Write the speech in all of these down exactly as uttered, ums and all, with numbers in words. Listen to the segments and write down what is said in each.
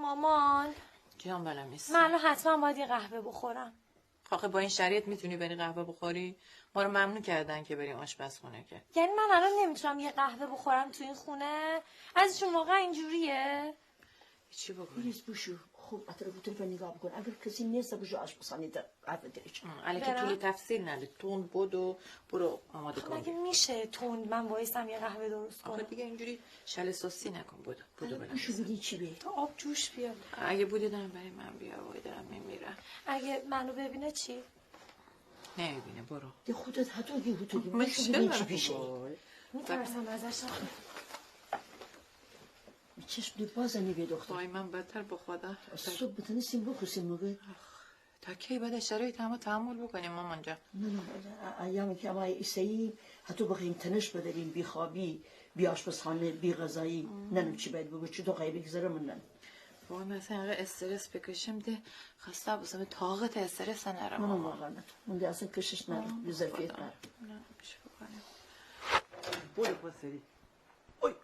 مامان. جان بلا میس. من الان حتماً باید یه قهوه بخورم. آخه با این شرایط می‌تونی بری قهوه بخوری؟ ما رو ممنوع کردن که بریم آشپزخونه که. یعنی من الان نمی‌تونم یه قهوه بخورم تو این خونه؟ عزیزشون، واقعاً اینجوریه؟ چی بکنی؟ بریز بوشو. خوب اطراف و طرف نیگاه بکن. اگر کسی نیسه، بوشو آشپزخانه ده قهوه دریچ. الکی طول تفصیل نده. تند بدو، برو آماده کن. خب مگه می‌شه تند من وایسم یه قهوه درست کنم؟ آخه دیگه اینجوری شل سستی نکن. بدو، بدو. بوشو ببین چی به. تو آب جوش بیار. اگه بودی دارم برای من بیار، وای دارم میمیرم. اگه منو ببینه چی؟ نمی‌بینه، برو. ده خودت هتو گی هتو گی. بوشو ببین چی پیشه. می‌ترسم ازش. چشم دی باز نیبه دختر. وای من بدتر به خدا. صبح بتونستیم بخوسیم مگه؟ تا کی باید شرایط همه تحمل بکنیم مامان جان؟ نه، نه، ایامی که اما ایسایی هتو بخواییم تنش بداریم، بی‌خوابی، بی‌آشپزخانه، بی‌غذایی، ننم چی باید ببه، چوتو خواهی بگذره من ننم. وای من اصلاً اینقدر استرس بکشم ده خسته بشم، طاقت استرس نرم. منم واقعاً نتونم. من ده اصلاً کشش نرم، بی ظرفیت نرم. نه، چی بکنیم؟ برو پس سری. اوی.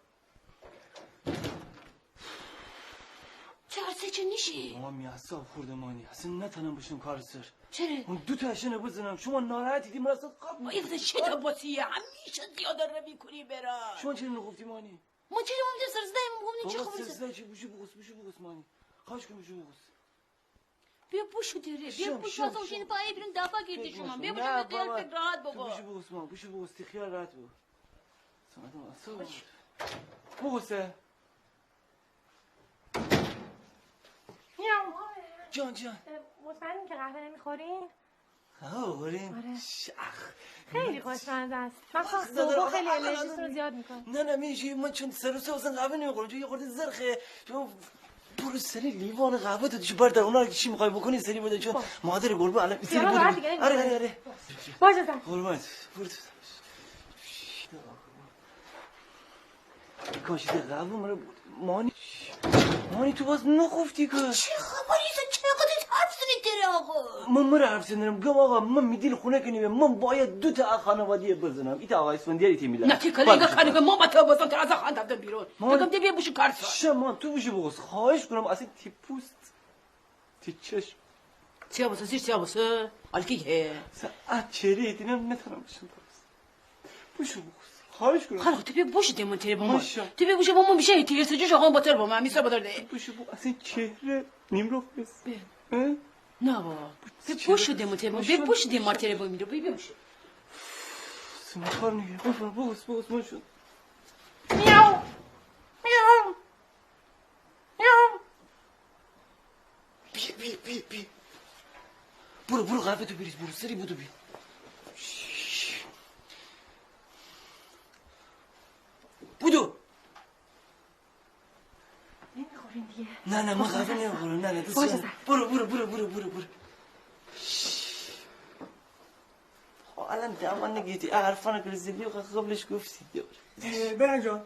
چه عرصه چه نیشی؟ ماما می اعصاب خورده مانی. اصلاً نتانم بشم کار سر. چره؟ اون دو تا اشنه بزنم. شما ناراحتی دی، من اصلاً خواب. با این چه تا باسی؟ همیشه زیاده رو می‌کنی برا. شما چره نگفتی مانی؟ من چی گفتم؟ سر زدم، گفتم چی بابا، خبری سر سر؟ زدی چی؟ بوشو بخوس، بوشو بخوس مانی. خواهش کنم بوشو بخوس. بیا بوشو تره، بیا بوشو. شم، شم. پایه بیرون دفعه گیردی شما. بیا بوشو، بیا خیال راحت بابا. بوشو بخوس ماما، بوشو بخوس، تی خیال راحت بابا. سمت ما، سمت ما. بوسه. میام. جان، جان. مطمئنین که قهوه نمی‌خورین؟ ها، بخوریم. آره. شخ. خیلی خوشمزه است. من خواستم صبح خیلی انرژیتون رو زیاد می‌کنم. نه، نه، می‌شه. من چون سر و صبح اصلاً قهوه نمی‌خورم، چون یه خورده زرخه. چون برو سری لیوان قهوه تو چی بردار، اونا رو که چی می‌خوای بکنی سری بده، چون مادر گربه الان سری بده. آره، آره، آره. باشه، زن. قربان، برو تو. کاشی ده قهوه مره مانی. مانی تو باز نخوفتی که. چی خبری؟ تو چقدر حرف زنی تره آقا؟ من مره حرف زنم، گم آقا، من می دیل خونه کنی، من باید دو تا خانوادی بزنم. ایتا آقا اسفندیاری، ایتا میلاد. نه، تی کله ایگه خانه که ما با تو بزن، تره از خانه دفتم بیرون. بگم ده بیا بوشو کار سر. شما تو بوشو بخوس، خواهش کنم، اصلاً تی پوست، تی چشم. چیا بسه، زیر چیا بسه؟ الکی هه. ساعت چهره ایتینم نتانم بشم درست. بوشو بخوس، خواهش کنم. خاله، تو بیا بوشو ده من تره بامو. تو بیا بوشو بامو، می‌شه تره سه جوش آقا باتر بامو، همیشه باتر ده. بوشو بخوس، اصلاً چهره نیم‌رخ بس. نه بابا. بیا بوشو ده من تره بامو. بیا بوشو ده من تره بامو. بیا بوشو. سمکار نیه. بخوس، بخوس، بخوس، بوشو. میاو. میاو. میاو. بیا، بیا، بیا، بیا. برو، برو، قهوه تو بریز، برو، سری بودو بیا. بودو. نمی‌خورین دیگه. نه، نه، من قهوه نمی‌خورم. نه، نه، دوست ندارم. برو، برو، برو، برو، برو، برو. خب، الان دامن نگیتی. اه، حرفانه که زیادی قبلش گفتی. اه، برنج جان.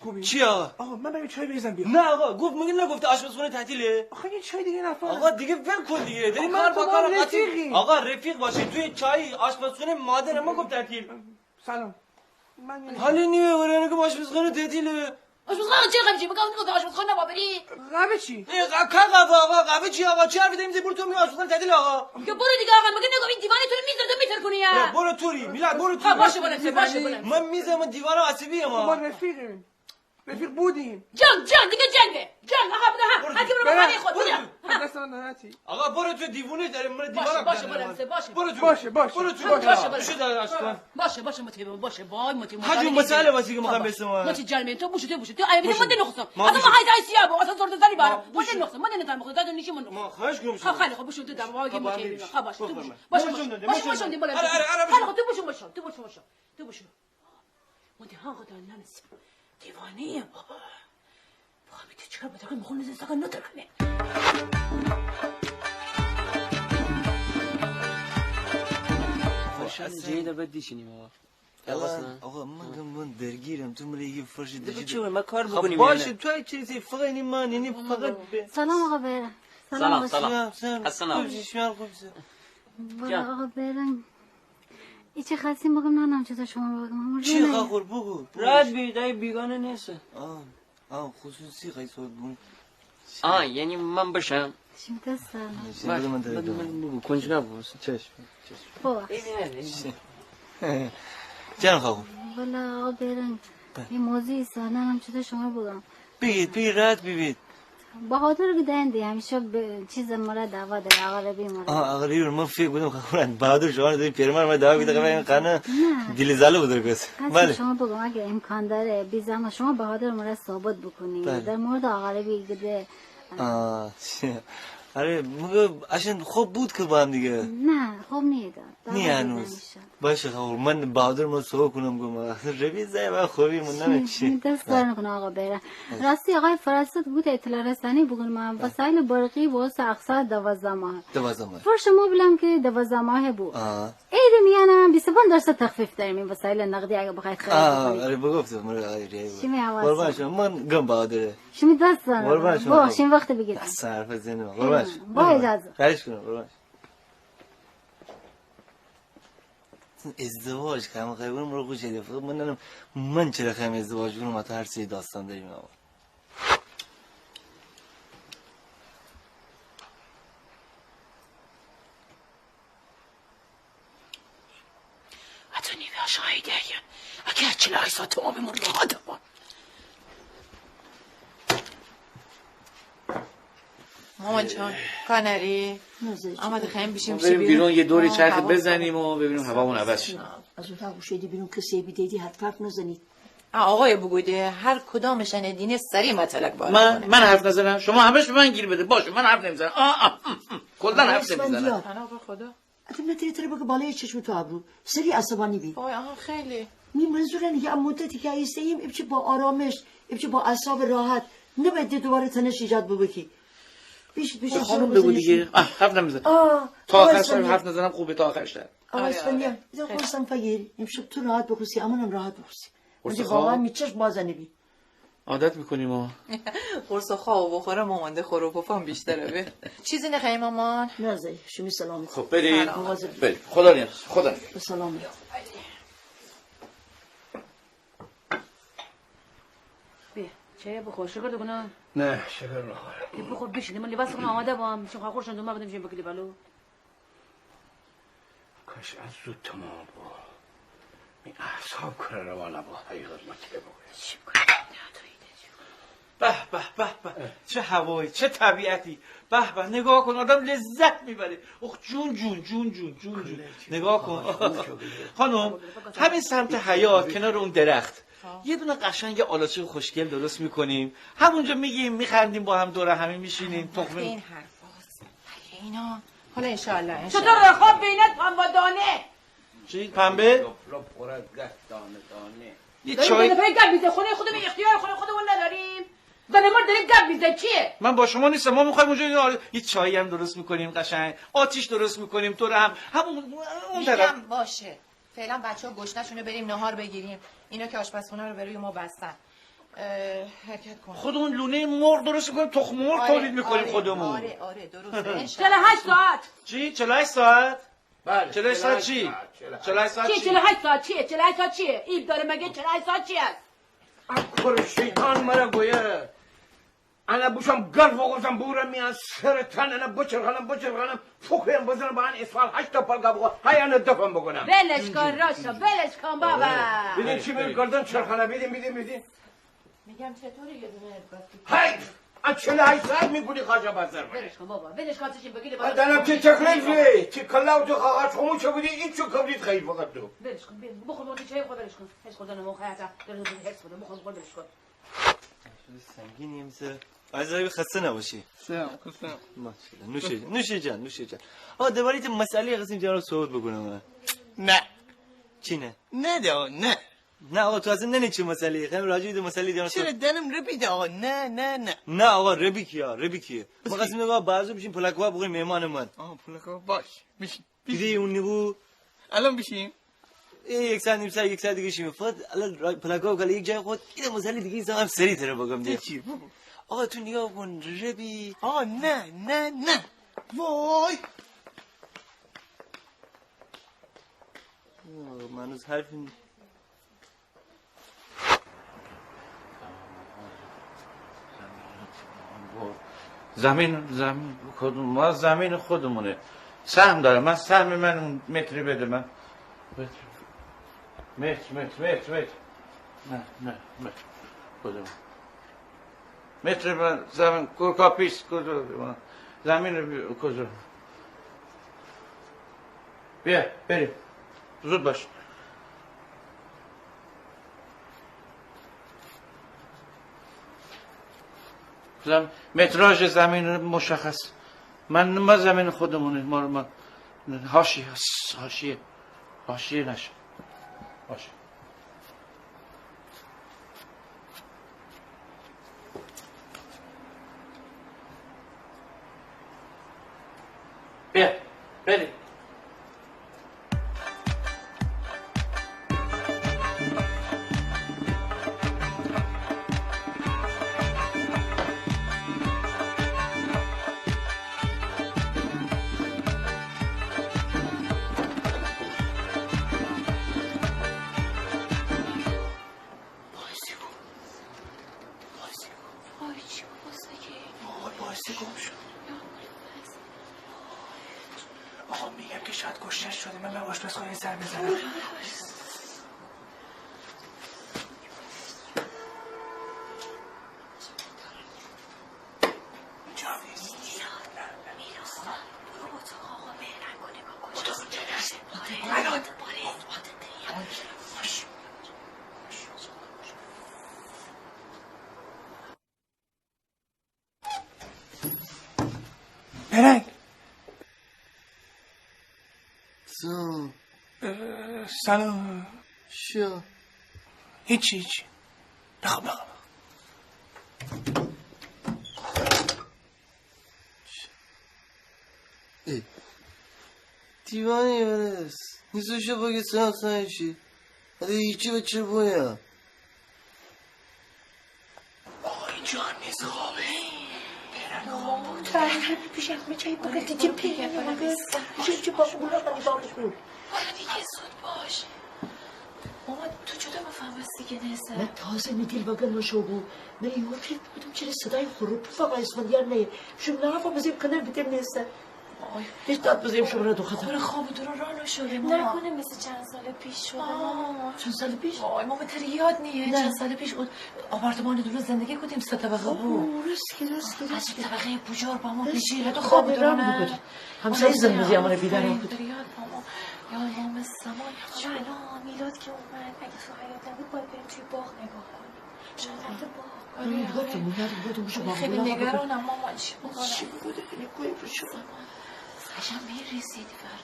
خوبی؟ چی آقا؟ آقا، من برم چای بریزم بیام. نه آقا، گفت، مگه نگفته آشپزخونه تعطیله؟ آخه یه چای دیگه نفر. آقا، دیگه ول کن دیگه. داریم کار با کار قطعی. آقا، رفیق باشی، توی چای آشپزخونه مادر ما گفت تعطیل. سلام. حالی نیه، ولی نگم آشپزخونه تعطیله. آشپزخونه چی قبه چی؟ مگه نگفته آشپزخونه نبا بری؟ قبه چی؟ ای، ق-، که قبه آقا، قبه چی آقا؟ چی حرفی داریم؟ برو تو میگی آشپزخونه تعطیله آقا. که برو دیگه آقا، مگه نگفتی دیوانه تو رو می‌ذاره تو می‌ترکونی یا؟ برو توری، میلاد، برو توری. باشه، برو، باشه، برو. من می‌ذارم دیوانه عصبی ما. ما رفیقیم. رفیق بودیم. جنگ، جنگ، دیگه جنگه. جنگ، آقا، بده هم. هر کی برو خانه خود، بده. دست من ناراحتی. آقا، برو تو، دیوونه داریم، من دیوانه. باشه، باشه، برو، باشه. برو تو. باشه، باشه. برو تو. باشه، باشه. بشو در اشکان. باشه، باشه، متیبم، باشه، بای، متیبم. حاجی، مسئله واسه که می‌خوام بسم. متی جان، تو بشو، تو بشو. تو آیا بیدی من نخوام. اصلاً ما های های سیاه بو، اصلاً زرد زری بارم. من نخوام، من نتام بخوام، دادو نیشی من نخوام. ما خواهش کنم. خب، خیلی خب، بشو تو دم، آقا، متی. خب، باشه. باشه، باشه، باشه. آره، آره، آره، بشو. خیلی خب، تو بشو، بشو. تو بشو، بشو. تو بشو. من ده هنگه دارم ننسم. دیوانه‌یه بابا. بابا، بیته چیکار بده؟ می‌خوام نزه ساکا نترکونه. خوشحال جایی ده بعد دیشینیم بابا. آقا، آقا، من، من درگیرم. تو مره یه فرش دیگه چی؟ ما کار بکنیم. باشه، تو هیچ چیزی فقط اینی من، اینی فقط به. سلام آقا بهرنگ. سلام، سلام. سلام، سلام. خوب شی؟ شما خوب شی؟ والا آقا بهرنگ، ایچی خواستیم بگم، نانم چطور شما بگم. چی خاخور بگو، بگو. راحت بی، دای بیگانه نیست. آه، آه، خصوصی خیلی صحبت بگو. آه، یعنی من بشم؟ شیمی دست درد نکنه. باش، بده من دارم. بده من بگو، کنجکاو بوم. چشم، چشم. ببخش. جان خانم. والا آقا بیرنگ، بله. یه موضوعی ایسه، نانم چطور شمره بگم. بگید، بگید، راحت ببید. بهادر که دئن دی، همیشه به چیز مره دعوا داره، آقا ربیع مره. آه، آقا ربیع، من فکر کودم خبرن بهادر شما دارین، پیرمرد مره دعوا بیده، خبرن قانه نه. دیل زاله بودر کس. بله. شما بگم اگه امکان داره، بی زحمت شما بهادر مره صحبت بکنید. بله. در مورد آقا ربیع گده آه، چی؟ آره، مگه اشان خوب بود که با هم دیگه؟ نه، خوب نیده. نی هنوز. باشه، خب، من بهادر مره صحبت کونم، گم ربیع زای من خوبی من نمی چی. دست درد نکنه آقا بیرنگ. راستی آقای فراسد بوته اطلاع رسانی بوکونه، وسایل برقی واسه اقساط دوازده ماه. دوازده ماه. فرش مبلم که دوازده ماه بو. آه. عید میانه بیست و پنج درصد تخفیف داریم این وسایل نقدی اگه بخواید خرید بکنید. آه، آره، بگفته مره آقای ربیع. شیمی حواس. قربان شما، من گم بهادره. شیمی دست درد نکنه. قربان شما. با، شیمی وقت بگیرم. دست حرف زنه. قربان شما. با اجازه. خواهش کونم، قربان شما. ازدواج که همه خیلی مره خوش آیده. فقط من نانم، من چره خوایم ازدواج کونم، حتی هر سری داستان داریم آقا. حتی نیمه آشغایی داریم. اگه هر چهل و هشت ساعت تمام من راحت بام. مامان جان، کار ناری؟ آمده خوایم بیشیم بریم بیرون، یه دوری چرخ بزنیم و ببینیم هوامون عوض شه. از اتاق بوشویدی بیرون کسی بیدیدی حرف نزنید. آه، آقای بوگوده هر کدامشان دینه سری متلک باره. من، من حرف نزنم؟ شما همش به من گیر بده. باشه، من حرف نمیزنم. آه، آه، ام، ام. کلاً حرف نمیزنم. پناه به خدا. اتم نتری تره بگه بالای چشم تو ابرو. سری عصبانی بی. وای، آها، خیلی. می منظور انه یه مدتی که ایسه‌ییم، ایپچه با آرامش، ایپچه با اعصاب راحت. نباید ده دوباره تنش ایجاد ببه کی. بیش، بیش. خانم بگو دیگه. آه، حرف نمیزنم. آه، تا آخر شب حرف نزنم خوبه، تا آخر شب. آقا اسفندیار، بذار خواستم فگیر. امشب تو راحت بخوسی، امانم راحت بخوسی. واقعاً می چشم باز نبی. عادت می‌کنیم ما. قرص خواب بخوره مامان، ده خور و پفم بیشتره به. چیزی نخوایی مامان؟ نه زئی، شیمی سلامت. خب بریم. مواظب. بریم. خدا نگهدار. خدا نگهدار. به سلامت. بیا، چای بخور، شکر دکونم؟ نه، شکر نخورم. بخور بشین، من لباس کنم آماده بام. شما خورشون دوما بدم شیم بکلی بالو. کاش از زود تمام بو. می اعصاب کره روانه بو، حقیقت مطرح بو. به، به، به، به. چه هوایی، چه طبیعتی. به، به، نگاه کن، آدم لذت می‌بره. اخ، جون، جون، جون، جون، جون، جون. نگاه کن. خانم، همین سمت حیاط، کنار اون درخت. یه دونه قشنگ آلاچیق خوشگل درست می‌کنیم. همونجا می‌گیم، می‌خندیم با هم دور همی می‌شینیم. تخمه. این حرفاست. بله، اینا. حالا انشاءالله، انشاءالله. چطور خواب بینت پنبه دانه؟ چی؟ پنبه؟ لپ لپ خورد گه دانه دانه. یه چای. داره پای گپ می‌زنه. خونه خودمون اختیار خونه خودمون نداریم. زن مرد داره گپ می‌زنه. چیه؟ من با شما نیستم. ما می‌خوایم اونجا یه، یه چایی هم درست می‌کنیم قشنگ. آتیش درست می‌کنیم. تو رو هم همون، اون طرف. می‌گم باشه. فعلاً بچه‌ها گشنه‌شونه بریم ناهار بگیریم. اینا که آشپزخونه رو به روی ما بستن. اه، حرکت کن. خودمون لونهٔ مرغ درست می‌کنیم، تخم مرغ تولید می‌کنیم خودمون. آره، آره، درسته. انشالله. چهل و هشت ساعت. چی؟ چهل و هشت ساعت؟ بله، چهل و هشت ساعت چی؟ چهل و هشت ساعت. چهل و هشت ساعت چی؟ چهل و هشت ساعت چیه؟ چهل و هشت ساعت چیه؟ این داره مگه چهل و هشت ساعت چی است؟ اکبر شیطان مره گویه. انا بوشم گرف بخوسم بورم میان سر تن، انا بچرخانم، بچرخانم، فوکویم بزنم با ان اسفال هشت تا پلگا بخور، های انا دفن بکنم. ولش کن راشا، ولش کن بابا. بیدین چی می‌گه گردن چرخانه، بیدین، بیدین، بیدین. می‌گم چطوره یه دونه بس. های! ان چهل و هشت ساعت می‌کنی خاجا بازار بره. ولش کن بابا، ولش کن، چشم بگیره. من دانم چی تکلیف ری، چی کلا و چی خواهد، شما چه بودی، این چو کبریت خواهی فقط تو. ولش کن، بیا، بخور، بخور، چای خود ولش کن. هیچ خوردن موقع حتی، داره زود حفظ بوده، بخور، بخور، ولش کن. سنگینی مثل. عزیزای خسته نباشی. سلام، خسته نباشی. ماشاءالله. نوشه، نوشه جان، نوشه جان. آه، دربارهٔ مسئلهٔ خواستیم جان صحبت بکنم. نه. چی نه؟ نه ده، نه. نه آقا، تو اصلاً ننی چی مسئله‌ای. خیلی راجع به مسئلهٔ دیگه. چرا دانم ربیده آقا؟ نه، نه، نه. نه آقا، ربی کیه؟ ربی کیه؟ ما خواستیم آقا بازو بشیم پلاکوا بگویم مهمان من. آه، پلاکوا باش. بشین. دیگه اون نبو. الان بشیم. ای یک ساعت، نیم ساعت، یک ساعت دیگه شیم. فقط الان را-، پلاکوا کلا یک جای خود. این مسئله دیگه ایسه هم سریع تره بگم دیگه. چی؟ بگو. آقا تو نگاه کن، ربی. آقا نه، نه، نه. وای. آقا من هنوز حرفی زمین، زمین کدوم؟ ما زمین خودمونه. سهم داره. من سهم من اون متری بده من. متر، متر، متر، متر. نه، نه، متر. کدوم؟ متر من زمین، کورکا پیس، کدوم؟ زمین کدوم؟ بیا، بریم. زود باش. زم-، متراژ زمین مشخص. من، ما زمین خودمونه، ما، ما، حاشیه هست، حاشیه. حاشیه نشه. حاشیه. بیا، بریم. وای، چی بابا سگه؟ وای، وای، سگه گم شد. آقا، می‌گم که شاید گشنه شده. من به آشپزخونه سر بزنم. پلنگ. سلام. اه، سلام. چیه؟ هیچی، هیچی. بخواب، بخواب. ای. دیوانه‌ای، ولس. نصف شب بگه ساعت چی؟ اده هیچی بچه بویا. آقا، اینجا هم نیست، خوابه. تو پیشم می‌چی بگه دیگه پیشم چی با اونا کنی با بخون. حالا دیگه زود باش. ماما، تو چطور مفهمستی که نیسه؟ من تازه می دیل بگن نشو بو. من یهو فکر بودم چره صدای خروپو فقط اسفندیار نیه. شم نه فهمستی کنار بیدم نیسه. آی. هیچ داد بزنیم شما را دو خطا. خوره خواب درو را نشده، ماما. نکنه مثل چند سال پیش شده، ماما. چند سال پیش؟ آی، ماما، تره یاد نیه؟ نه. چند سال پیش اون آپارتمان دورو زندگی کودیم، سه طبقه بو. او، راست کی، راست کی، راست کی. از طبقه بجار با ما بیشی، تو خواب درو نه. همسایه زنگ بزی امره بیدار کودی. تره یاد، ماما. یا امام زمان. حالا الان میلاد که اومد، اگه تو حیاط نبود، باید بریم توی باغ نگاه کنیم. چند وقت باغ؟ آره، آره. خیلی نگرانم، ماما، چی بکنم؟ چی بکنم؟ قشنگ می‌ریزی دیوار.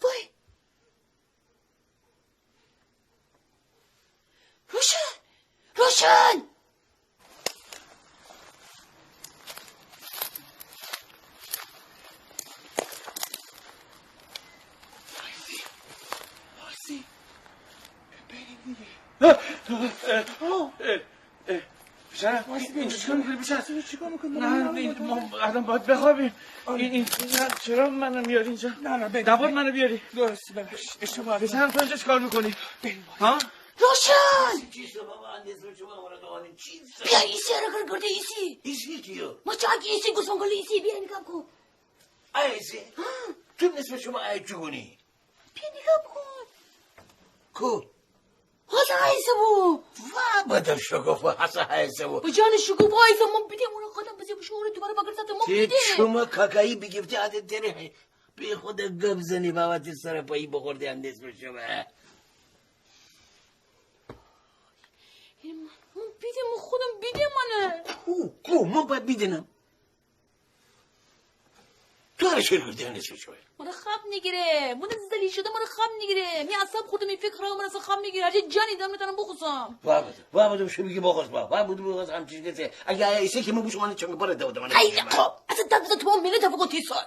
وای! روشن! روشن! بیشتر. واسه اینجا چیکار می‌کنی؟ بیشتر. چیکار می‌کنی؟ نه، نه، ما الان باید بخوابیم. آره. این، این، نه، چرا منو میاری اینجا؟ نه، نه، بریم. نباید منو بیاری. درسته، ببخش. اشتباه کردم. بیشتر، تو اینجا چیکار می‌کنی؟ بریم. ها؟ روشن! چیسه بابا، اندیس رو شما امره دوانی چیسه؟ بیا ایسی اره کار کرده، ایسی. ایسی کیو؟ ما چاکی ایسی گوسفند گلی ایسی، بیا نگاه کن. ایسی؟ ها؟ تو نصف شما ای چگونی؟ بیا نگاه بکن. کو؟ هسه هیسه بو. وا بدم شکوفا، هسه هیسه بو. به جان شکوفا هیسه، من بیدم اونه قدم بزه بشه، اونه دوباره بگرد ساته، من بیدم. تی چومه کاکایی بیگیفتی، آده دره. بی خود گب زنی بابا، تی سر پایی بخورده اندیس بشه به. من، من بیدم، من خودم بیدم منه. کو، کو، من باید بیدینم. تو اره شیر کردی، انه چه شوی؟ مره خواب نیگیره. مره زلی شده، مره خواب نیگیره. می اعصاب خورده، می فکر خراب، مره اصلاً خواب نیگیره. هرچی جانی دارم، می‌تونم بخوسم. وا بده، وا بده، شو بیگی بخوس، وا، وا بده، بخوس، همچیز کسی. اگه ایسه که من بوشو منه چنگ بره دو، دو، منه. ای خب، اصلاً داد بزن تو، من میله تفکر تی سال.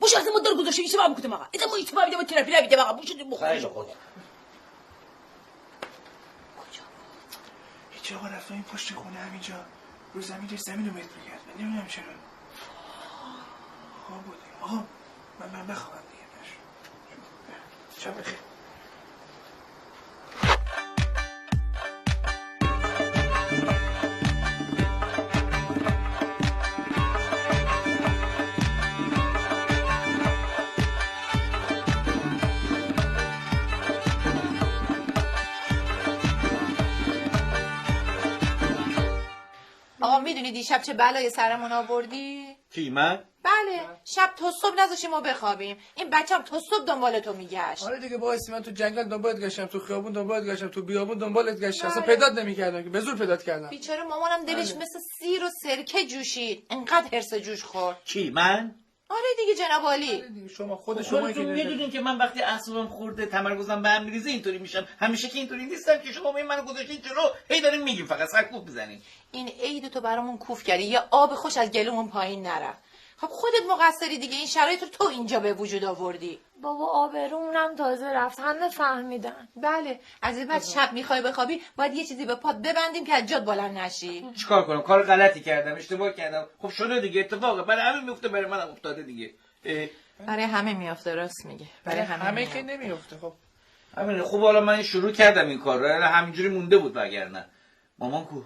بوشو، اصلاً من در گذشته، ایسه باب کدم آقا. ایسه من ایسه باب دیدم، تیرا پیرا بیدم آقا. بوشو، بخوس. خیلی خوب. کجا بود؟ هیچ آقا، رفت این پشت خونه همینجا. رو زمین داشت زمین رو متر می‌کرد. من نمی‌دونم چرا. خواب بود. آقا، من، من بخوابم دیگه. شب بخیر. می‌دونی دیشب چه بلایی سرمون آوردی؟ کی، من؟ بله، شب تا صبح نذاشتی ما بخوابیم. این بچه‌م تا صبح دنبال تو می‌گشت. آره دیگه، بایستی من تو جنگل دنبالت گشتم، تو خیابون دنبالت گشتم، تو بیابون دنبالت گشتم، اصلاً پیدات نمی‌کردم که، به زور پیدات کردم. بیچاره مامانم دلش مثل سیر و سرکه جوشید، انقدر حرص جوش خورد. کی، من؟ آره دیگه، جناب عالی. آره دیگه، شما خود شما خودتون که می‌دونین که من وقتی اعصابم خورده، تمرکزم به هم می‌ریزه، اینطوری می‌شم. همیشه که اینطوری نیستم که شما می منو گذاشتین جلو، هی دارین می‌گین، فقط سرکوب می‌زنین. این عید تو برامون کوف کردی، یه آب خوش از گلومون پایین نرفت. خب خودت مقصری دیگه، این شرایط رو تو اینجا به وجود آوردی. بابا، آبرومونم تازه رفت، همه فهمیدن. بله، از این بعد شب می‌خوای بخوابی، باید یه چیزی به پات ببندیم که از جات بلند نشی. چیکار کنم؟ کار غلطی کردم، اشتباه کردم. خب شده دیگه، اتفاقه، برای همه میفته، برای منم افتاده دیگه. اه. برای همه میفته، راست میگه. برای همه که نمیفته. خب همینه. خب حالا من شروع کردم این کار رو، یعنی همینجوری مونده بود وگرنه. مامان کو؟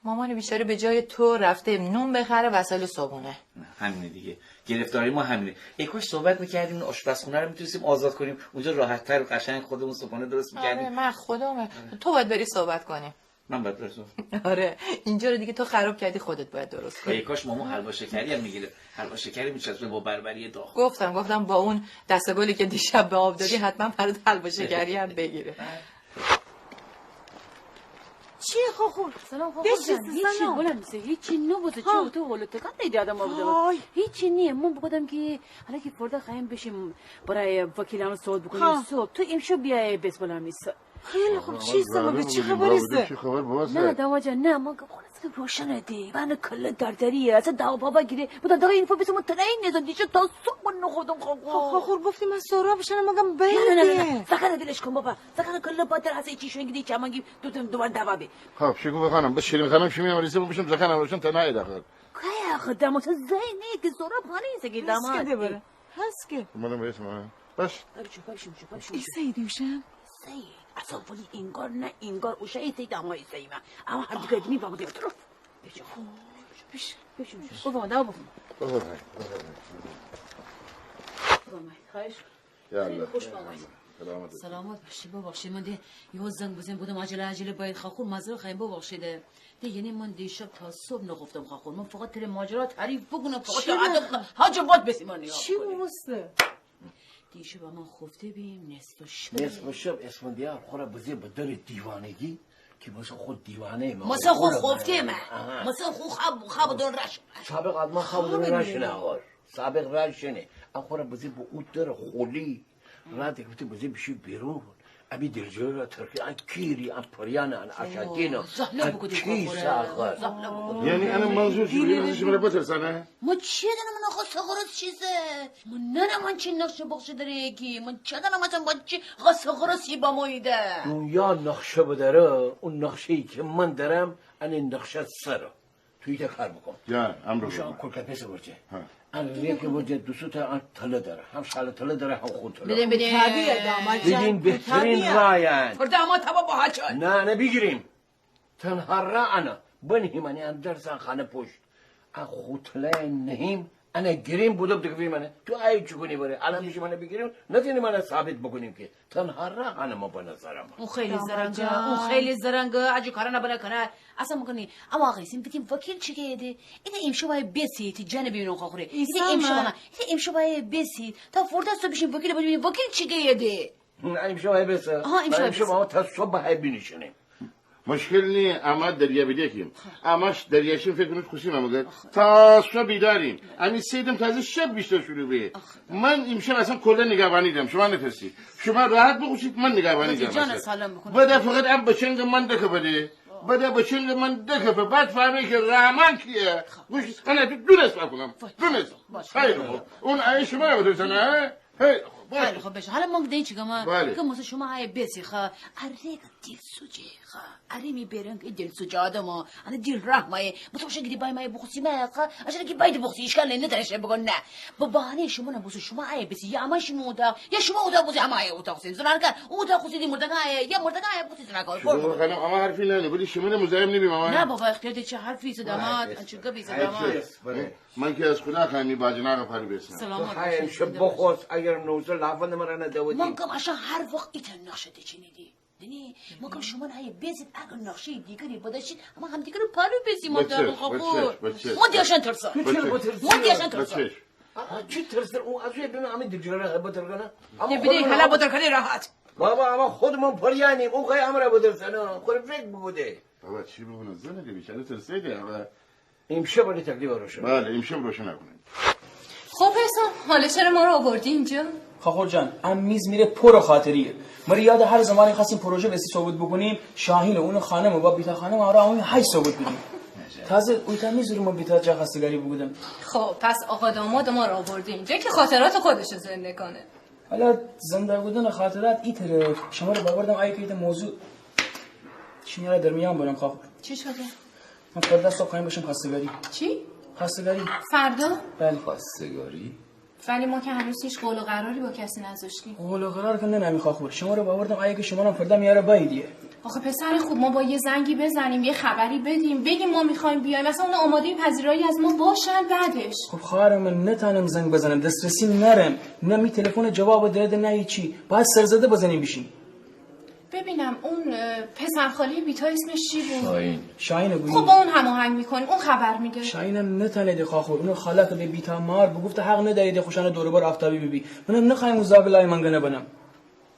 مامان بیچاره به جای تو رفته نون بخره، وسایل صبحونه. همینه دیگه، گرفتاری ما همینه. ای کاش صحبت می‌کردیم، این آشپزخونه رو می‌تونستیم آزاد کنیم، اونجا راحت‌تر و قشنگ خودمون صبحونه درست می‌کردیم. آره، من خودمه. تو باید بری صحبت کنی. من باید برسم. آره، اینجا رو دیگه تو خراب کردی، خودت باید درست کنی. ای کاش ماما حلوا شکری هم می‌گیره. حلوا شکری می‌چسبه با بربری داغ. گفتم، گفتم با اون دسته‌گلی که دیشب به آب دادی، حتماً برات حلوا شکری هم بگیره. چیه خاخور؟ سلام خاخور جان. هیچی، بلند میسه، هیچی نبوسه. چی تو حالت تکان دیدی آدم آبده؟ هیچی نیه. من بگودم که حالا که فردا خوایم بشیم برای وکیلان صحبت بکنیم. صبح تو امشب بیای بس بلند میسه. خیلی خوب، چی ایسه مگه؟ چی خبر ایسه؟ نه دوا جان، نه، من گم خلاص که روشنه دی. من کله دردریه، اصلاً دوا بابا گیره. بودا دقیقه این فو بیسه من تنهایی نیزم، دیشب تا صبح من نخوردم خاخور. خب خاخور گفتی من سهراب شنم، مگم نه، نه، نه، نه. زاکانه ولش کن بابا. زاکانه کله با در هسه چی شون گیدی چمنگی دو تن دوبار دوا بی. خب شکوفه خانم، بس شیرین خانم شیمی امریسه بوشم زاکانه روشن تنهایی داخل. کای آخه داماد، تو زای نیه که سهراب خانه ایسه که داماد. هسکه. اومدم به اسم. باش. بشو، بشو، بشو، بشو. ایسه ایدی اوشم؟ سید، اصلاً ولی انگار نه انگار اوشایی سید، اما ایسه ایمه. اما هر دیگه دیمی بابا دیگه طرف. بشو. بشو. بشو، بشو. بابا، دوا بکن. بابا، بابا. بابا، خواهش. یا الله. خوش بامدی. سلامت باشی. سلامت باشی. ببخشید، من ده یه زنگ بزنم، بودم عجله عجله باید خاخور معذرت خوایم، ببخشید. ده یعنی من دیشب تا صبح نخوفتم خاخور. من فقط تره ماجرا تعریف بکنم، فقط تا ادب حاجه باد بسی من یا. چی بوسته؟ دیشب من خفته بیم نصف شب. نصف شب اسفندیار خوره بزه به در دیوانگی که مثلاً خو دیوانه ما. مثلاً خو خفته ما. مثلاً خو خواب، خواب دون رش. سابق آدما خواب دون رش نه آقا. سابق رش نه. اخوره بزه به او در خولی. را دکفته بزه بشی بیرون. امی دلجوی را ترکی، ان کیری، ان پریان، ان اشکین، ان چی ساخر. یعنی انا منظور چی؟ بزه شمره بترسانه؟ من چی دانم انا خاص غرض چیسه؟ من نانم انا چی نقشه بخشه دره کی؟ من چی دانم اصلاً با چی خاص غرضی با ما ایده؟ دنیا نقشه بداره، اون نقشه‌ای که من دارم، ان نقشه سره. تو ایتا کار بکن. جان، امر بکن. کلکه پیسه ورجه. ان ریک ورجه دوسوتا ان تله داره. هم شاله تله داره، هم خون تله. بدین، بدین. بدین، بهترین رایان. پر داماد تبا با هاچان. نه، نه بیگیریم. تنها را انا. بنهیم انه اندر زن خانه پشت. ان خو تله نهیم، انه گیریم بودم دکفیم انه. تو آیه چوکونی بره. الان بیشیم انه بیگیریم، نتونیم انه ثابت بکنیم که. تنها را انه ما به نظرم. اون خیلی زرنگه، اون خیلی زرنگه، اجو کارانه بنه کنه. اصلاً مکنی، اما آقا ایسیم بیدیم وکیل چی گه ده؟ ایتا امشب آیه بیسی، تی جانه بیبینم خاخوره. ایتا امشب آیه، ایتا امشب آیه بیسی، تا فردا صبح بیشیم وکیل بیدیم، وکیل چی گه ده؟ امشب آیه بیسه. آها، امشب آیه بیسه. امشب آقا تا صبح آیه بینیشینیم. مشکل نیه، اما دریا بیده کیم. اماش دریاشیم فکر کنید خوشیم مگر. تا صبح بیداریم. امی سیدم تازه شب بیشتر شروع به. من امشب اصلاً کلاً نگهبانی دارم، شما نترسید. شما راحت بخوشید، من نگهبانی دارم. جان سالم بکن. بده فقط ام بچنگ من دکه بده. بده بچنگ من دکه به. بعد فهمی که رحمان کیه. گوش، انه دو نصف کنم. دو نصف. خیلی خوب. اون آیه شما بترسانه، ها؟ هی، خب، باشه. خیلی خب، بشه. حالا من ده چی گم؟ بله. که مثلاً شما آیه بیسی خا، اره که دلسوجه خا، اره می بیرنگ دلسوجه آدمه، انه دل رحمه. مثلاً شما گیدی بای مایه بخوسی ما خا، اشان کی باید بخوسی، اشکال نه، نتانه شی بگون نه. به بهانهٔ شما نه، مثلاً شما آیه بیسی، یا اما شما اتاق، یا شما اتاق بخوسی، اما آیه اتاق بخوسی. زنان کار، او اتاق بخوسی دی مردگان آیه، یا مردگان آیه بخوسی زنان کار. شما خانم، اما حرفی نه، نه، ولی شما نه مزاحم نبیم اما. نه بابا، اختیار ده چه حرفی ایسه داماد، چه گپی ایسه داماد. من که از خدا خوایم می باجناق پری بیسم. سلامت باشی. بخوس، اگر نوزه لافند مره ندودی. من گم اشان هر وقت ایتا نقشه دچینیدی. دینی، ما گم شومان هی بیزید، اگر نقشه‌ی دیگری بداشتید، اما همدیگرٚ پالو بیزیم، ما دارم خو. ما دیشان ترسان. ما دیشان ترسان. چی ترسان؟ اون از او بیم همه دیگرٚ را بتر کنه. اما بیدی خودمان حالا بتر کنی راحت. بابا، اما خودمان پریانیم، اون خی امرا بترسانه، خو ره فکر بوکوده. بابا، چی بوکونم؟ زنه ده بیچاره ترسیده، بابا. امشب ولی تکلیف روشن. بله، امشب روشن کنیم. خب حسام، حالا چرا ما رو آوردی اینجا؟ خاخور جان، ا میز میره پر خاطریه. مره یاد هر زمانی خواستیم پروژه وسی صحبت بوکونیم، شاهین و اون خانم و با بیتا خانم آره اون هی صحبت بوکونیم. تازه اویتا میز رو ما بیتا جا خواستگاری بوکودم. خب، پس آقا داماد ما رو آورده اینجا که خاطرات خودش رو زنده کنه. حالا زنده بودن خاطرات ای طرف، شما رو باوردم آیه که ایتا موضوع شما رو در میان برم خاخور. چی شده؟ من فردا صبح خوایم بشم خواستگاری. چی؟ خواستگاری. فردا؟ بله. خواستگاری؟ ولی ما که هنوز هیچ قول و قراری با کسی نذاشتیم. قول و قرار که ننمی خاخور. شما رو باوردم آیه که شما رو فردا میاره بایدیه. آخه پسر خوب، ما با یه زنگی بزنیم، یه خبری بدیم، بگیم ما می‌خوایم بیایم، اصلاً اون آمادهٔ پذیرایی از ما باشن بعدش. خب خواهر من، نتانم زنگ بزنم، دسترسی نرم، نه می تلفن جواب دره نه هیچی، باید سرزده بزنیم بشیم. ببینم اون، اه، پسر خالهٔ بیتا اسمش چی بود؟ شاهین. شاهین بویی. خب با اون هماهنگ می‌کنیم، اون خبر می‌ده. شاهینم نتانه ده خاخور، اونٚ خاله که به بیتا مار بوگفته حق نداری ده خوشانه دور و بر آفتابی ببی. منم نخوایم او زاگلای منگنه بنم.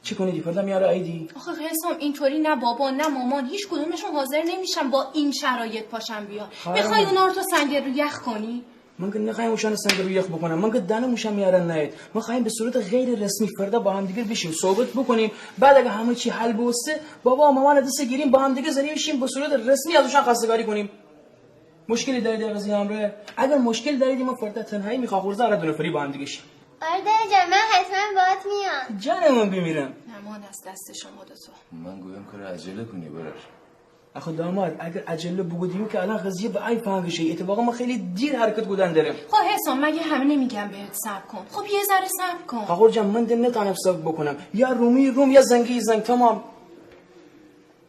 چی کنیدی؟ فردا میاره آیدی؟ آخه حسام، اینطوری نه بابا نه مامان، هیچ کدومشون حاضر نمیشن با این شرایط پاشن بیان. می‌خوای اونا رو تو سنگ رو یخ کنی؟ من که نخوایم اوشان سنگ رو یخ بکنم. من که دانم اوشان میارن ناید. من خوایم به صورت غیر رسمی فردا با همدیگر بشیم، صحبت بکنیم. بعد اگه همه چی حل بوسته، بابا و مامان دست گیریم، با همدیگر زنیم شیم به صورت رسمی از اوشان خواستگاری کنیم. مشکلی دارید ای قضیه همراه؟ اگر مشکل دارید، من فردا تنهایی می خاخورزه را دو نفری با همدیگر شیم. آره دایی جان، من حتماً باهات میام. جان من بمیرم. نمان از دست شما دوتا. من گویم که عجله کنی برار. آخه داماد، اگر عجله بوگودیم که الان قضیه به ای فنگ شه. اتفاقاً من خیلی دیر حرکت کودن درم. خب حسام، مگه همه نمیگن بهت صبر کن؟ خب یه ذره صبر کن. خاخور جان، من ده نتانم صبر بکنم. یا رومی روم یا زنگی زنگ، تمام.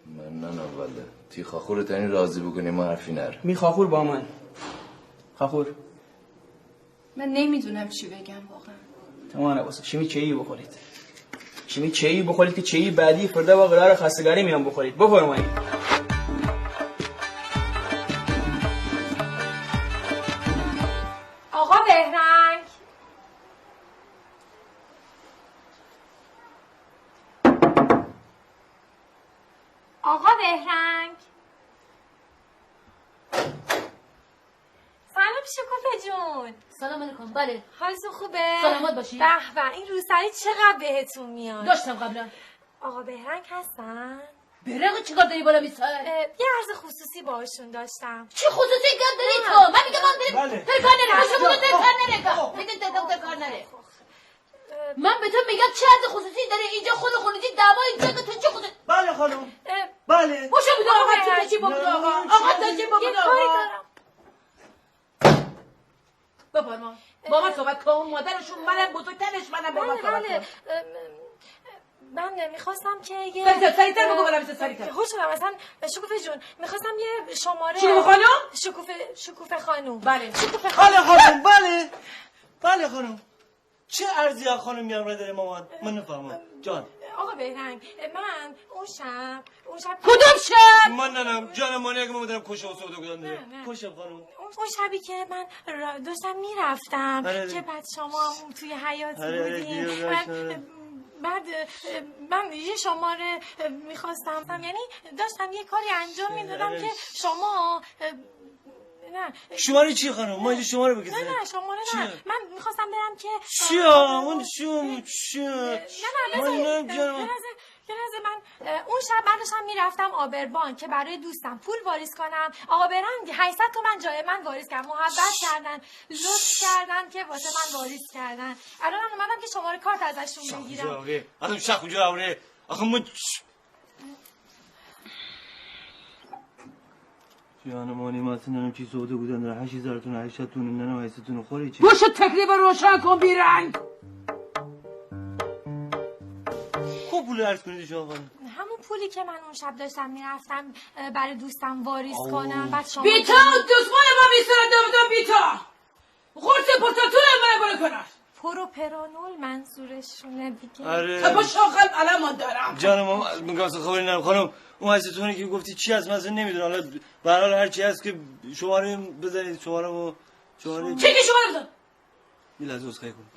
من ننم والله. تی خاخور تانی راضی بکنی، ما حرفی نر. می خاخور با من. خاخور. من نمی‌دونم چی بگم واقعاً. تمام، واسه شیمی چایی بخورید. شیمی چایی بخورید که چایی بعدی فردا با قرار خواستگاری میان بخورید. بفرمایید. آقا بهرنگ. آقا بهرنگ. سلام شکوفه جون. سلام علیکم. بله. حالتون خوبه؟ سلامت باشی. به به، این روسری چقدر بهتون میاد. داشتم قبلاً. آقا بهرنگ هستن؟ بهرنگ چیکار داری بالا می سر؟ اه، یه عرض خصوصی باهاشون داشتم. چی خصوصی گپ داری تو؟ من می‌گم من بریم. بله. تره کار نره. بله. باشه، بگو تره کار نره. آه. می‌گم تره کار نره. من به تو می‌گم چه عرض خصوصی داره اینجا؟ خود خونیدی دعوا اینجا که تو چه خصوصی؟ بله خانم. اه، بله. باشه بگو آقا، تو چی بگو آقا؟ آقا تو چی بگو آقا؟ یه کاری دارم. بفرما. با من صحبت کن. مادرشون منم، بزرگترش منم، با من صحبت کن. بله، بله. اه، من می‌خواستم که یه سریعتر، سریعتر بگو، بلم سریعتر. هوش دارم اصلاً. شکوفه جون، می‌خواستم یه شماره. شکوفه خانم؟ شکوفه، شکوفه خانم. بله. شکوفه خانم. بله خانم، بله. بله خانم. چه عرضی از خانم میان نداره مامان؟ من نفهمم. جان. آقا بهرنگ، من اون شب، اون شب کدوم شب؟ من ننم، جان مانه اگه من بدنم کشه و سودا کدن داره. نه، نه. کشه خانم. اون، اون شبی که من را-، داشتم می‌رفتم، آره، آره. که بعد شما هم توی حیاط بودین. آره، آره. بعد، اه، من یه شماره، اه، می‌خواستم، یعنی داشتم یه کاری انجام می‌دادم که شما، اه، نه. شماره چی خانم؟ ما اینجا شماره بگیریم. نه، نه، شماره نه. چیه؟ من می‌خواستم برم که چیه؟ اون چیه؟ چیه؟ نه، نه، بذار. من نمی‌دونم. یه لحظه، یه لحظه من، اه، اون شب من داشتم می‌رفتم آبربان که برای دوستم پول واریز کنم. آقا بهرنگ هشتصد تومن جای من واریز کرد. محبت کردن، لطف کردن که واسه من واریز کردن. الان هم اومدم که شماره کارت ازشون بگیرم. شاخ کجا آوره؟ آخه من جان مانی، ما اصلاً ننم چی سوده بودن داره. هشت هزار تون، هشتصد تون، ننم هشتصد تون خوری چی؟ بوشو تکلیف روشن کن بیرنگ. کو پول عرض کنید شما خانم؟ همون پولی که من اون شب داشتم می‌رفتم، اه، برای دوستم واریز کنم. بعد شما بیتا دشمن ما می‌سره دم دم بیتا. غرص پرتاتون من بلند کنار. پروپرانول منظورشونه دیگه. آره. تا با شاخل علم دارم. جانم، من گاز خبری ندارم. خانم، اون عکس تونی که گفتی چی هست، من اصلاً نمی‌دونم. حالا به هر حال هر چی هست که شماره بزنید، شماره و شماره. چی که شماره بزن؟ یه لحظه عذرخواهی کنم.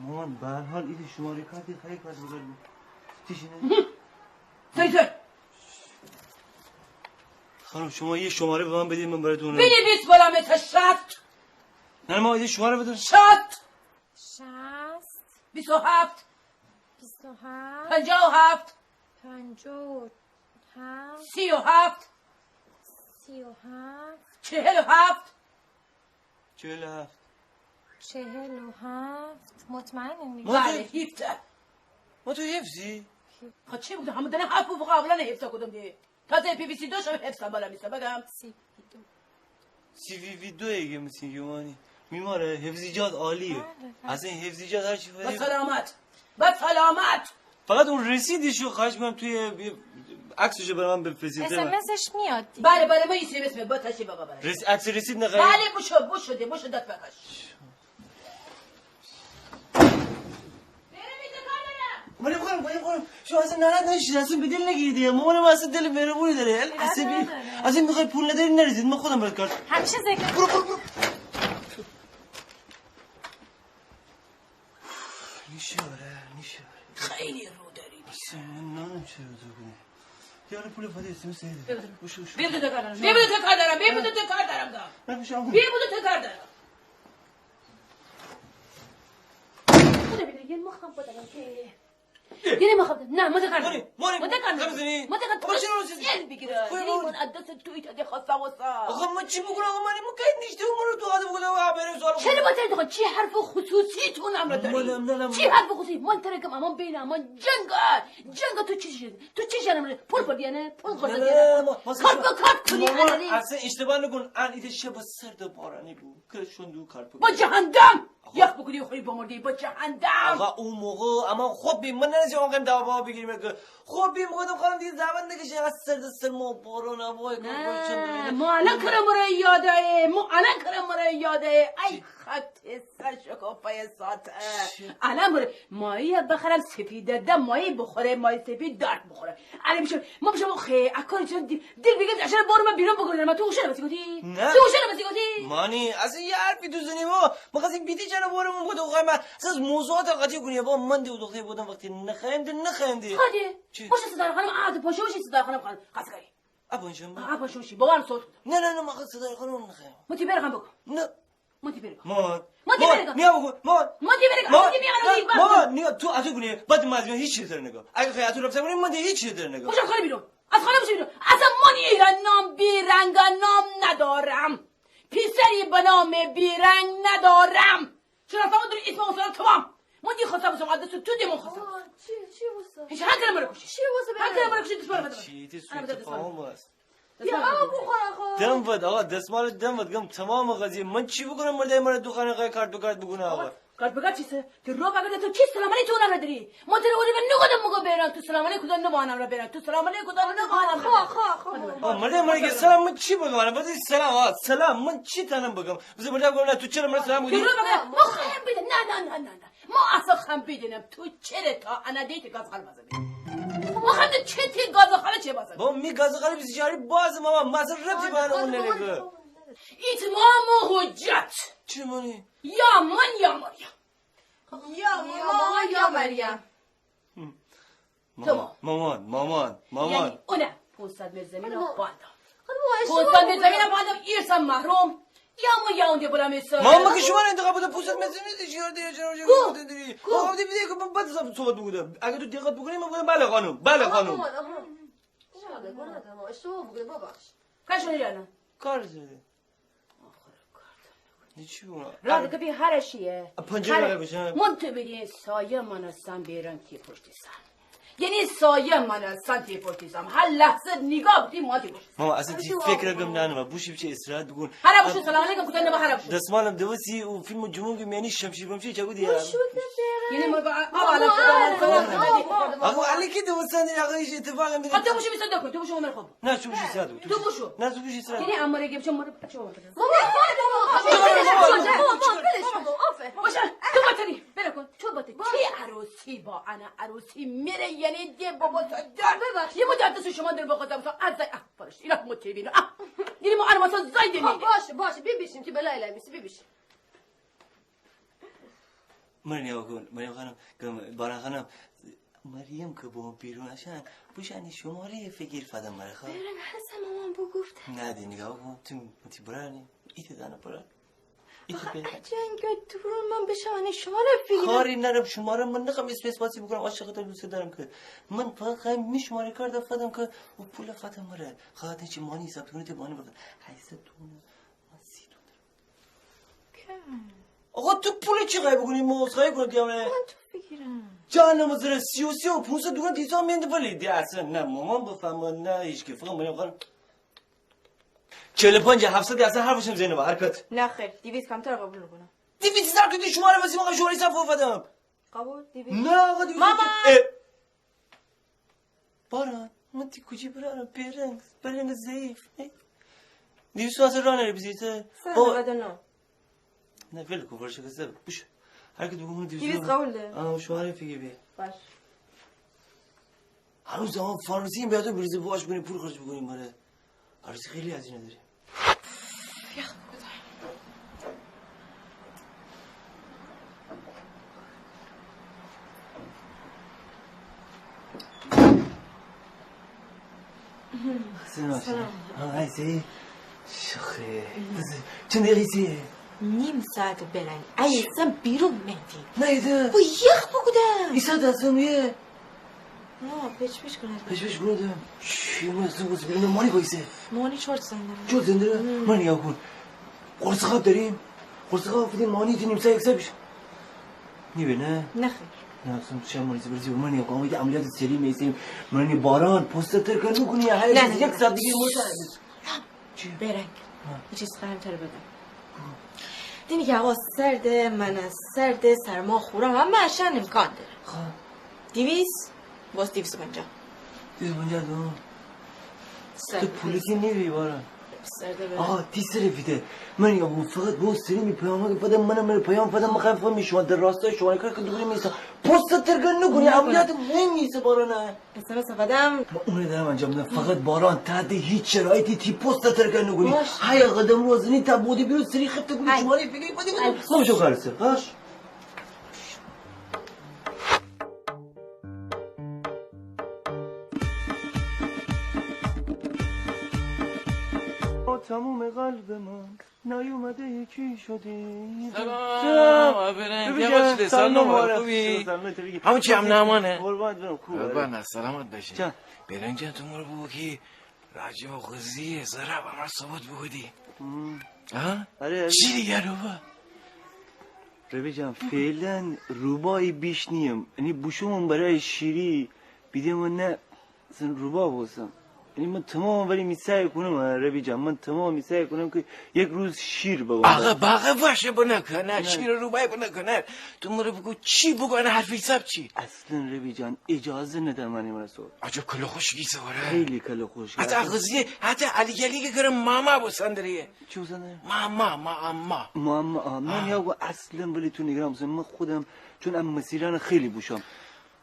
مامان، به هر حال این شماره کارت، خیلی کارت بزرگ بود. چی شده؟ سیطر. خانم، شما یه شماره به من بدید، من براتون اونو بنویس بالا، مثل شست. نه، ما یه شماره بدم. شست. شست. بیست و هفت. بیست و هفت. پنجاه و هفت. پنجاه و هفت. سی و هفت. سی و هفت. چهل و هفت. چهل و هفت. چهل و هفت. مطمئنین دیگه؟ ما بله، تو هفده. ما تو حفظی؟ خب چی بوده؟ همه دارن حرف بوقا اولا نه حفظ کدوم دی؟ تازه پی وی سی دو شو حفظ بالا میسه بگم. سی وی وی دو. سی وی وی دو اگه مثل یومانی. میماره، حفظیجات عالیه. بله، بله. اصلاً حفظیجات هر چی با فهمی. سلامت. با سلامت. فقط اون رسیدشو خواهش می‌کنم توی یه عکسشو برای من بفرستید. اس ام اسش میاد دیگه. بله، بله، ما اس ام اس میاد. با تشریف بابا، بله. رس-، عکس رسید نخواهید؟ بله، بوشو، بوشو ده، بوشو دست بکش. بریم، اینجا کار دارم. ولی خانم، ولی خانم، شما اصلاً ناراحت نشید، اصلاً به دل نگیرید دیگه. مامان ما اصلاً دل مهربونی داره. اصلاً، اصلاً می‌خوای پول نداری نریزید، ما خودم برات کارت. همیشه ذکر. برو، برو، برو. نیشه بره، نیشه بره. خیلی رو داری. اصلاً من نانم چرا تو کنی. یه پول فدی اس ام اس ده. بیا بدو. بوشو، بوشو. بیا بدو، تو کار دارم. بیا بدو، تو کار دارم. بیا بدو، تو کار دارم. نه، بوشو، بوشو. بیا بدو، تو کار دارم. خدا بیده، یه مخم بدارم که. یعنی مخم بدارم. نه، متکن. مانی، مانی، متکن. متکن. بابا، چرا اون چیز؟ سیل بگیره. خوبه، یعنی بابا. من از دست تو ایتا ده خواسته واسه. آخه من چی بکنم؟ آقا، مانی، من که نیشته اون رو تو آدم بودم و برم سوال چرا کنم. با تو دخواه؟ چی حرف خصوصی تو نمره داری؟ منم، نه، نه، چی من حرف خصوصی؟ من تره کم امان بین امان جنگ. جنگ تو چی شد؟ تو چی شد؟ پول پردی نه؟ پول نه، خورده نه، نه، نه، ما، ما کارت به کارت کنی، ماما، الان. اصلاً اشتباه نکن. ان ایده شب سرد بارانی بود. کلشون دو کارت به با کارت. جهندم! آقا. یخ بکنی خوری بمردی، با جهندم! آقا، اون موقع اما خوب بیم، من ننشم آقا دعوا بگیریم که خوب بیم، گفتم خانم دیگه زحمت نکشه، از سرد سرما باران هوای نه، کلشون دو. ما الان کرم برای یادایه، ما الان کرم برای یادایه. ای چی؟ خط سر شکافه ساعته. چی؟ الان بره ماهی بخرم سفید ده، ماهی بخوره، ماهی سفید درد بخوره. الان می‌شه، ما می‌شه خیلی اکار چند دی-، دل بگم اشاره بارو من بیرون بگردم. تو اوشه نمی‌سی گفتی؟ نه. تو اوشه نمی‌سی گفتی؟ مانی، اصلاً یه حرفی تو زنی بابا. ما خواستیم بیتی چرا بارو من بگو خواهی من. اصلاً موضوعات قاطی کنی بابا. من دیو دختری بودم وقتی نخوایم دی، نخوایم دی. خاله. چی؟ باشه ستاره خانم، عهد پاشو باشی ستاره خانم خان-، خواستگاری. اپنجم با؟ آه، پاشو باشی. بابا هم صحبت کنم. نه، نه، نه، ما خواست ستاره خانم نخوایم. متی برقم بگو. نه. متی برگم. مان. متی مان، برگم. نیا بگو. مان. متی برگم. مان. متی میارم. نه، مان، نیا، تو اتو گونه. بعد ما از هیچ چیز در نگاه. اگه خیلی اتو رفته کنی، من ده هیچ چیز در نگاه. بوشو از خانه بیرون. از خانه بوشو بیرون. اصلاً من ایران نام بیرنگ نام ندارم. پسری به نام بیرنگ ندارم. شناسنامه داری، اسم و مثلاً تمام. من دی خواستم بسم از دست تو، دی من خواستم. آه، چی، چی واسه؟ هیچ، هر کره مره کشی. چی واسه هر کره مره کشی، دست مره بده. چی، دی سویت تمام است. بیا آب بخور آقا. دم ود، آقا، دستمال دم ود، گم تمام قضیه. من چی بکنم؟ مرده مره دو خانه قای کارت به کارت بگونه آقا. کارت به کارت چیسه؟ تو رو بگرده تو چی سلام علیک تو اونم را داری؟ من تو رو اولی به نگودم مگو بیران، تو سلام علیک کدام نبانم را بیران، تو سلام علیک کدام نبانم را بیران. خا، خا، خا. آه، مرده مره که سلام، من چی بگم؟ مرده سلام، آه، سلام، من چی تانم بگم؟ بذار بلکه بگم، نه، تو چرا مره سلام تو گفتی؟ رو بگم، ما خم بیده. نه، نه، نه، نه، نه. ما اصلاً خم بیدینم. تو چرا تا انا دیت گاز خال بازه بیدی؟ ما خم ده چه تی گاز خاله چه بازه؟ بابا، می گاز خاله بیست و چهار باز ماما، ما اصلاً ربطی به اون نره که. اتمام حجت. چی مانی؟ یا من یا مریم. یا ماما یا مریم. مامان، تمام. مامان، مامان، مامان. یعنی اونه پونصد متر زمین رو باندم. خانم، ما اشتباه پونصد متر زمین رو باندم، ایرسم محروم. یا ما یا اونده بلا میسر. ماما که شما رو انتخاب بوده، پونصد متر زمین دیگه، دیگه، دیگه، دیگه، کو؟ دیگه، دیگه، کو؟ دیگه، دیگه، من بعد از صحبت بوده. اگه تو دقت بکنی، من بودم، بله خانم، بله خانم. مامان، مامان. اشتباه بوده، ببخش. کار شده یا نه؟ کار شده. چی بگم؟ راه دکه بی هر شیه. پنجره هر بشه. من تو بیدی سایه من هستم بیرم تی پشت سر. یعنی سایه من هستم تی پشت سر. هر لحظه نگاه بودی ما تی پشت سر. ماما، اصلاً تی فکر گم نانم. بوشی بچه استراحت بکن. هر بوشو سلام علیکم بوکن، نه هر بوشو. دستمالم دوستی او فیلم جمعه که میانی شمشیر بمشیر چه بودی؟ بوشو دسته. یعنی ما با آقا، الکی دوستان، آقا، هیچ اتفاقی نمیفته. تو بوشو میسه دکو، تو بوشو عمر خوب. نه، تو بوشو ساعت. تو بوشو. نه، تو بوشو ساعت. یعنی امره گیم چه مره بچه بابا. ماما، ماما، ماما. بابا، بابا، بابا، ولش کن. آفرین. باشه، تو باتری. بله کن. تو باتری. چی عروسی با انا عروسی میره، یعنی ده بابا تو جان. ببخش. یه مدت دست شما در بخوردم، تو از زای. آه، فرش. اینا متبینو. آه. دیدی ما انماسا زای دنی. خب، باشه، باشه. بی بیشیم که بلای لای میسی، بی بیشیم. مرنی آقا، مریم خانم، باران خانم، مریم که با بیرون اشان، بوشانی شماره فگیر فدم مره خوا. بیرون هسه مامان بوگفته. نه دی نگاه کن، تو، تو برانی، ایته دانه برا. ایته آخه بیا. اجه انگار دورون من بشم انی شماره فگیرم. کاری نرم شماره، من نخوام اسم اسپاسی بکنم، عاشقتم دوست دارم که. من فقط خوایم می شماره کارت فدم که او پول فدم مره. خواهد چی مانی حساب کنی، تی مانی بکن. هشتصد تومن، من سی تومن دارم. کم. آقا تو پول چی خواهی بکنی؟ ما عذرخواهی کنم دیگه نه. من تو فگیرم. جهنم زره، سی و سه و پونصد دوران تیزا میند ولی دی اصلاً نه مامان بفهمه نه هیچ که، فقط مریم خانم. چهل و پنج هفتصد اصلاً حرفشم زنه با حرکت. نه خیر، دویست کمتر قبول نکنم. دویست هزار تو دی شماره وسی ما شماره حساب فدم. قبول، دویست. نه آقا دویست. ماما! اه. باران، من تی کوچی برارم، بی‌رنگ، بی‌رنگ ضعیف. دویست اصلاً راه نره بیزی ته. سه نود و نه. نه، ول کن، ورشه که زب. بوشو. هر که تو بگو دویست. دویست قبول ده. آه، شماره فگیر بیا. باش. هنوز زمان فارمسی این بیادو بریزه باش بکنی، پول خرج بکنیم، آره. عروسی خیلی هزینه داره. یخ بوده. سلام. سلام. آه، ای سی. شخه. چند دقیقه ایسی؟ نیم ساعت برنگ. ایسم بیرون مهدی. نه ایده. بو یخ بوکودم. ایسا دستم یه. نه، پیچ پیچ کنه. پیچ پیچ کنه ده. چی من از تو گوز بیرون مانی کویسه؟ مانی چورت زنده. چورت زنده؟ هم. من نیا کن. قرص خواب داریم؟ قرص خواب فدیم مانی تی نیم ساعت یک ساعت پیش. نیبه نه؟ نه خیر. نه، اصلاً چه مانی زبرزی من نیا کن. اما عملیات سری میسیم. من نی باران پست ترکه نکنی. نه، نه، یک ساعت دیگه مرده. چی؟ بی‌رنگ. ها. یه چیز خوایم تره بگم. بگو. دینی که هوا سرده، من سرده، سرما خورم، همه اشان امکان دره. خب. دویست، باز دویست و پنجاه. دویست و پنجاه دو؟ سرده. تو پولی که نیری باران. سرده به. آقا، تی سر فیته. من یا بو فقط بو سری می پیامه که فدم منم مره پیام فدم مخایم فدم شما در راستای شما کار که دوگری میسا. پست ترگن نکنی، عملیات مهم میسه بارانه. اس‌ام‌اس فدم. من اونه دارم انجام بدم. فقط باران تحت هیچ شرایطی تی پست ترکه نکنی. باش. هی قدم رو زنی تا بودی بیرون سری خفته کنی. های. شماره فگیر بدی بدی. های. ممشو خالصه. باش. با تموم قلب من. نیومده یکی شدی. سلام، سلام. آ، بی‌رنگ. ببین جان، سلام مبارک. خوبی؟ سلام، تو بگی. همون چی، امن امانه؟ قربان برم، خوبه. قربان، سلامت باشی. جان. بی‌رنگ جان، تو مره بگو کی راجع به قضیه زرا با مره صحبت بوکودی. هم. ها؟ آره، آره. چی دیگه روبا؟ ربی جان، فعلاً روبایی بیش نیم. یعنی بوشوم برای شیری، بیدم نه اصلاً روبا بوسم. یعنی من تمام ولی می سعی کنم، ها، ربی جان، من تمام می سعی کنم که یک روز شیر ببم. آقا، باغه باشه بنه کنه، نه. شیر روبای بنه کنه. تو مره بگو چی بگو، انه حرف حساب چی؟ اصلاً ربی جان، اجازه نده من مره سو. عجب کله خوش گیسه وره. خیلی کله خوش. حتی قضیه، حتی علی گلی که کرم ماما بسندره. چی بسندره؟ ماما، ما اما. ماما، آه، من یا گو اصلاً ولی تو نگران بسن. من خودم چون ام مسیران خیلی بوشم.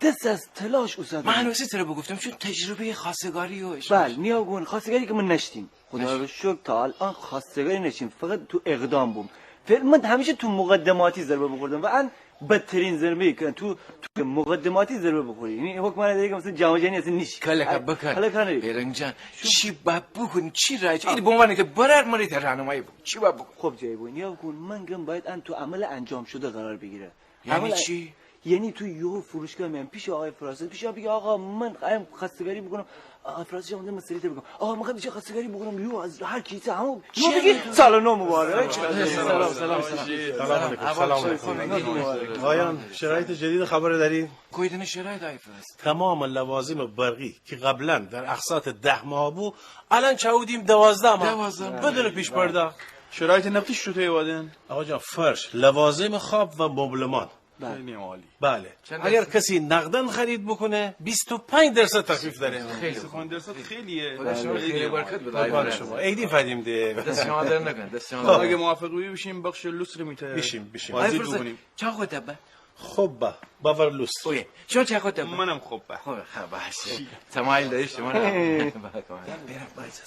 دس از تلاش اوسادم. من هنوزی تره بگفتم، چون تجربهٔ خواستگاری و عشق. بله، نیا گون خواستگاری که من نشتیم. خدا رو شکر تا الان خواستگاری نشتیم، فقط تو اقدام بوم. فعلاً من همیشه تو مقدماتی ضربه بخوردم و ان بدترین ضربه که تو، تو مقدماتی ضربه بخوری. یعنی حکم من داره که مثلاً جام جهانی اصلاً نیست. کلکه بکن. کلکه نری. بی‌رنگ جان، چی باید بکنی؟ چی رایج؟ این به عنوان که برار مره ته راهنمایی بکن. چی باید بکن؟ خب جای بو، نیا گون من گم باید ان تو عمل انجام شده قرار بگیره. یعنی چی؟ یعنی تو یهو فروشگاه میان پیش آقای فراست، پیش آقا بگی: «آقا، من خوایم خواستگاری بکنم.» آقای فراست جان، من سریعتر بگم: «آقا، من خوایم خواستگاری بکنم.» یهو از هر کیسه همون یهو بگی: «سال نو مبارک.» سلام، سلام، سلام. سلام علیکم. سلام علیکم. آقایان، شرایط جدید خبر دارید؟ کویدن شرایط آقای فراست؟ تمام لوازم برقی که قبلاً در اقساط ده ماه بو، الان چاودیم دوازده ماه. دوازده ماه. بدون پیش پرداخت. شرایط نقدی چطوری وادن؟ آقا جان، فرش، لوازم خواب و مبلمان. بله. خیلی عالی. بله. چند اگر درصد؟ کسی نقداً خرید بکنه، بیست و پنج درصد تخفیف داره. خیلی بیست و پنج درصد خیلیه. خدا شما خیلی خیلی برکت بده. قربان شما. عیدی فدیم ده. دست شما درد نکنه. دست شما خب. درد اگه نکنه. موافق بی، بشیم بخش لوس رو می‌ته بشیم، بشیم. بازی آقای فرصت، بکنیم. چند خود دبه؟ خب با، باور لوس. اوی، شما چند خود دبه؟ منم خب با. خب، خب، باشه. تمایل داری شما نه. برم، باشه.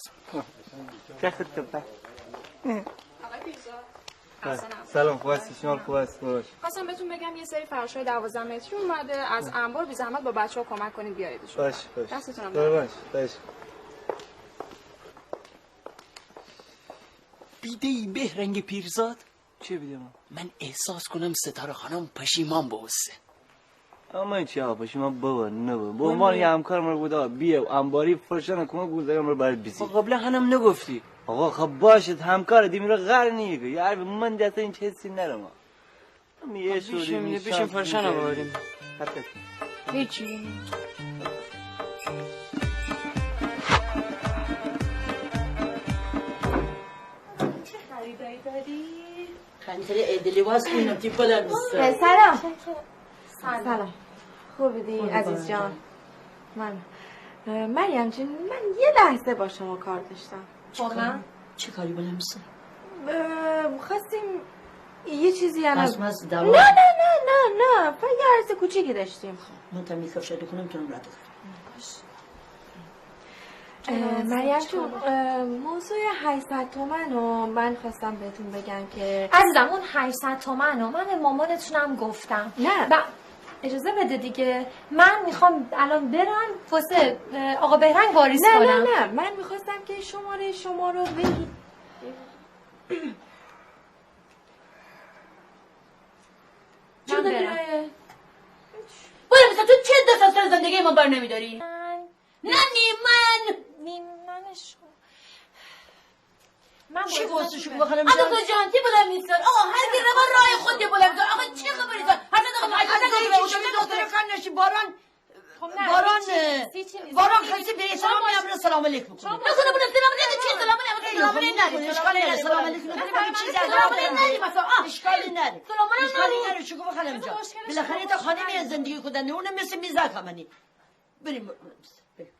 چند خود دبه؟ آقای پیرزاد. خسته نباشید. سلام، خوب هستی؟ شما خوب هستی؟ خوش. خواستم بهتون بگم یه سری فرش‌های دوازده متری اومده، از انبار، بی زحمت با بچه‌ها کمک کنید بیاریدشون. باش، باش. دستتون هم درد نکنه. باش، باش. بیده‌ای بهرنگ پیرزاد؟ چی بیده‌ای؟ من احساس کنم ستاره خانم پشیمان بوسته. اما چی آقا، پشیمان ببه نبه. به عنوان یه همکار مره گفته آقا بیا انباری فرشانه کمک بکن، مره برات بیسی. خب قبلاً هنم نگفتی. آقا خب باشه، همکار دی مره غر نیه که. یه حرف من ده اصلاً هیچ حسی نرم. بشیم، بشیم فرشانه ببریم. هیچی. چه خریدایی داری؟ کنتر عید لباس کنم، تی پدر بسته. سلام. سلام. سلام. خوبیدی عزیز جان؟ من، اه، مریم جون، من یه لحظه با شما کار داشتم. واقعاً؟ چه کاری بلمسه؟ اه، خواستیم یه چیزی یعنی مس، مس، نه، دوا؟ نه، نه، نه، نه. فقط یه عرض کوچیکی داشتیم. خب، من تا می کفش دوکنم تونم رد کنم. باش. اه، مریم جون، اه، موضوع هشتصد تومن رو من خواستم بهتون بگم که عزیزم، اون هشتصد تومن رو من به مامانتونم گفتم. نه. ب-، اجازه بده دیگه. من می‌خوام الان برم واسه، اه، آقا بهرنگ واریز نه، کنم. نه، نه. من می‌خواستم که شمارهٔ شما رو بگی-، چی من برم. بگیره؟ بابا، مثلاً تو چه دست از سر زندگی من بر نمی‌داری؟ من ننی من. نی من شو. من چی گوسته شو بخرم؟ آقا جان، تی بلمسه؟ آقا، هر کی روا راه خود بلمسه. آقا، چی خبری تو؟ هر دفعه، هر دفعه، هر دفعه، هر دفعه، هر دفعه، هر دفعه، خب نه، باران، هیچ چیزی، باران، هیچ چیزی، هیچ چیزی. باران، خاصی به سلام، شما می‌آمره سلام علیک بکونه. شما نه، خدا بده سلام علیک، چی سلام علیک؟ سلام علیک نره. اشکالی نره. سلام علیک نره. سلام علیک نره. اشکالی نره. سلام علیک نره. سلام علیک نره. اشکالی نره. سلام علیک نره. شکر بخیر اینجا. بالاخره تا خانمی از زندگی کودن، اونم مثل میزا کمانی. بریم. بریم.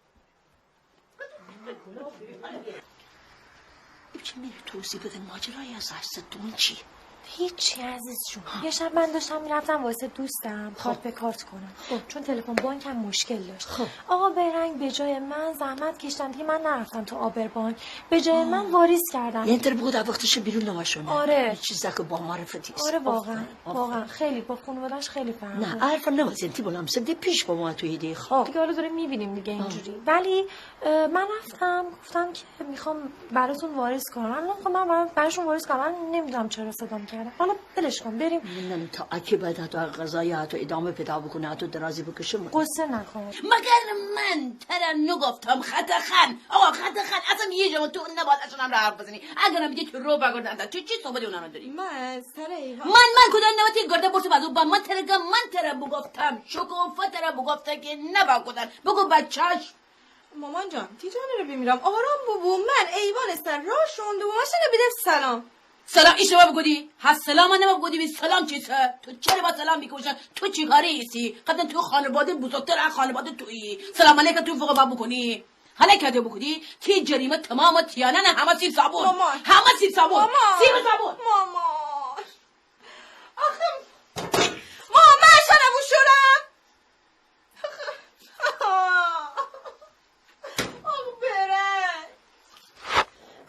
چی می‌شه توضیح بده ماجرای از هشتصد تومن چی؟ هیچی عزیز جون. ها. یه شب من داشتم می‌رفتم واسه دوستم خب. کارت به کارت کنم. خب. چون تلفن بانکم مشکل داشت. خب. آقا بهرنگ به جای من زحمت کشیدن، دیگه من نرفتم تو عابر بانک. به جای آه. من واریز کردن. یعنی تره بگو در وقتش بیرون نماشونه. آره. این چیزا که با معرفتی است. آره، واقعاً. آفرین، آفرین. واقعاً. خیلی با خانواده‌اش خیلی فرق داره. نه، حرف نوزن، تی بلمسه ده پیش با ما توییدی، خب. دیگه حالا داره می‌بینیم دیگه آه. اینجوری. ولی، اه، من رفتم، گفتم که می‌خوام براتون واریز کنم. الان خب من برا-، براشون واریز کنم. من نمی‌دونم چرا صدام کردم. حالا ولش کن، بریم. نه، نه، تا اکی باید حتی قضایی حتی ادامه پیدا بکنه، حتی درازی بکشه. غصه نکن. مگر من تره نگفتم خطا خان؟ آقا، خطا خان، اصلاً یه جا تو نباید اصلاً همرا حرف بزنی. اگرم می‌گه که رو بگردن، تو چی صحبت اونا رو داری؟ من سر ای ها. من، من کدام نباتی گرده برسه بازو با من تره گم، من تره بگفتم، شکوفه تره بگفته که نبا کدن. بگو بچه‌ش. مامان جان، تی جانه رو بمیرم. آرام ببو. من ایوان سر راه شونده بوم، ماشینه بیدم سلام. سلام ایشو با بگودی؟ ها سلام نبا بگودی، بی سلام چیسه؟ تو چره با سلام بیکوشن؟ تو چی کاره ایسی؟ قبلاً تو خانواده بزرگتر از خانواده تویی. سلام علیک تو فقط با بکنی. حالا کده بکودی؟ تی جریمه تمام تیانه نه، همه سیب صابون. مامان. همه سیب صابون. مامان. سیب صابون. مامان. آخه مامان، من شرم و شرم. آخ، برار.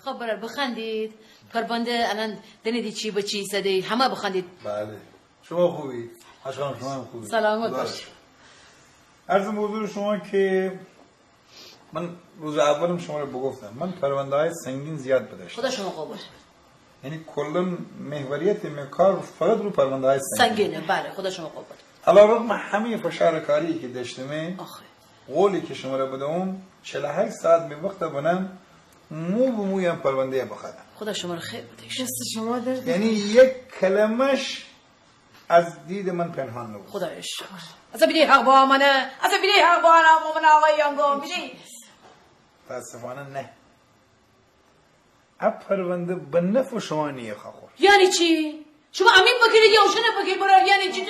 خب، برار، بخندید. پرونده الان دنیدی چی به چی سدی، همه بخندید. بله. شما خوبی؟ اشکان، شما هم خوبی؟ سلامت باشی. عرضم به حضور شما که من روز اولم شما رو بگفتم، من پرونده‌های سنگین زیاد بداشتم. خدا شما قوت. یعنی کلاً محوریت می کار فقط رو پرونده‌های سنگینه. سنگینه، بله، خدا شما قوت. علی‌رغم همهٔ فشار کاری که داشتم، آخه. قولی که شما رو بدم، چهل و هشت ساعت می وقت بنم، مو به مویم پرونده بخوانم. خدا شما رو خیر بده. دست شما درد یعنی نکنه. یک کلمش از دید من پنهان نبود. خدا شکر. اصلاً بیدی حق با منه، اصلاً بیدی حق با منه، آقای یانگو، بیدی. متاسفانه نه. ا پرونده به نفع شما نیه، خاخور. یعنی چی؟ شما امی وکیلید یا اوشان وکیل برار؟ یعنی چی؟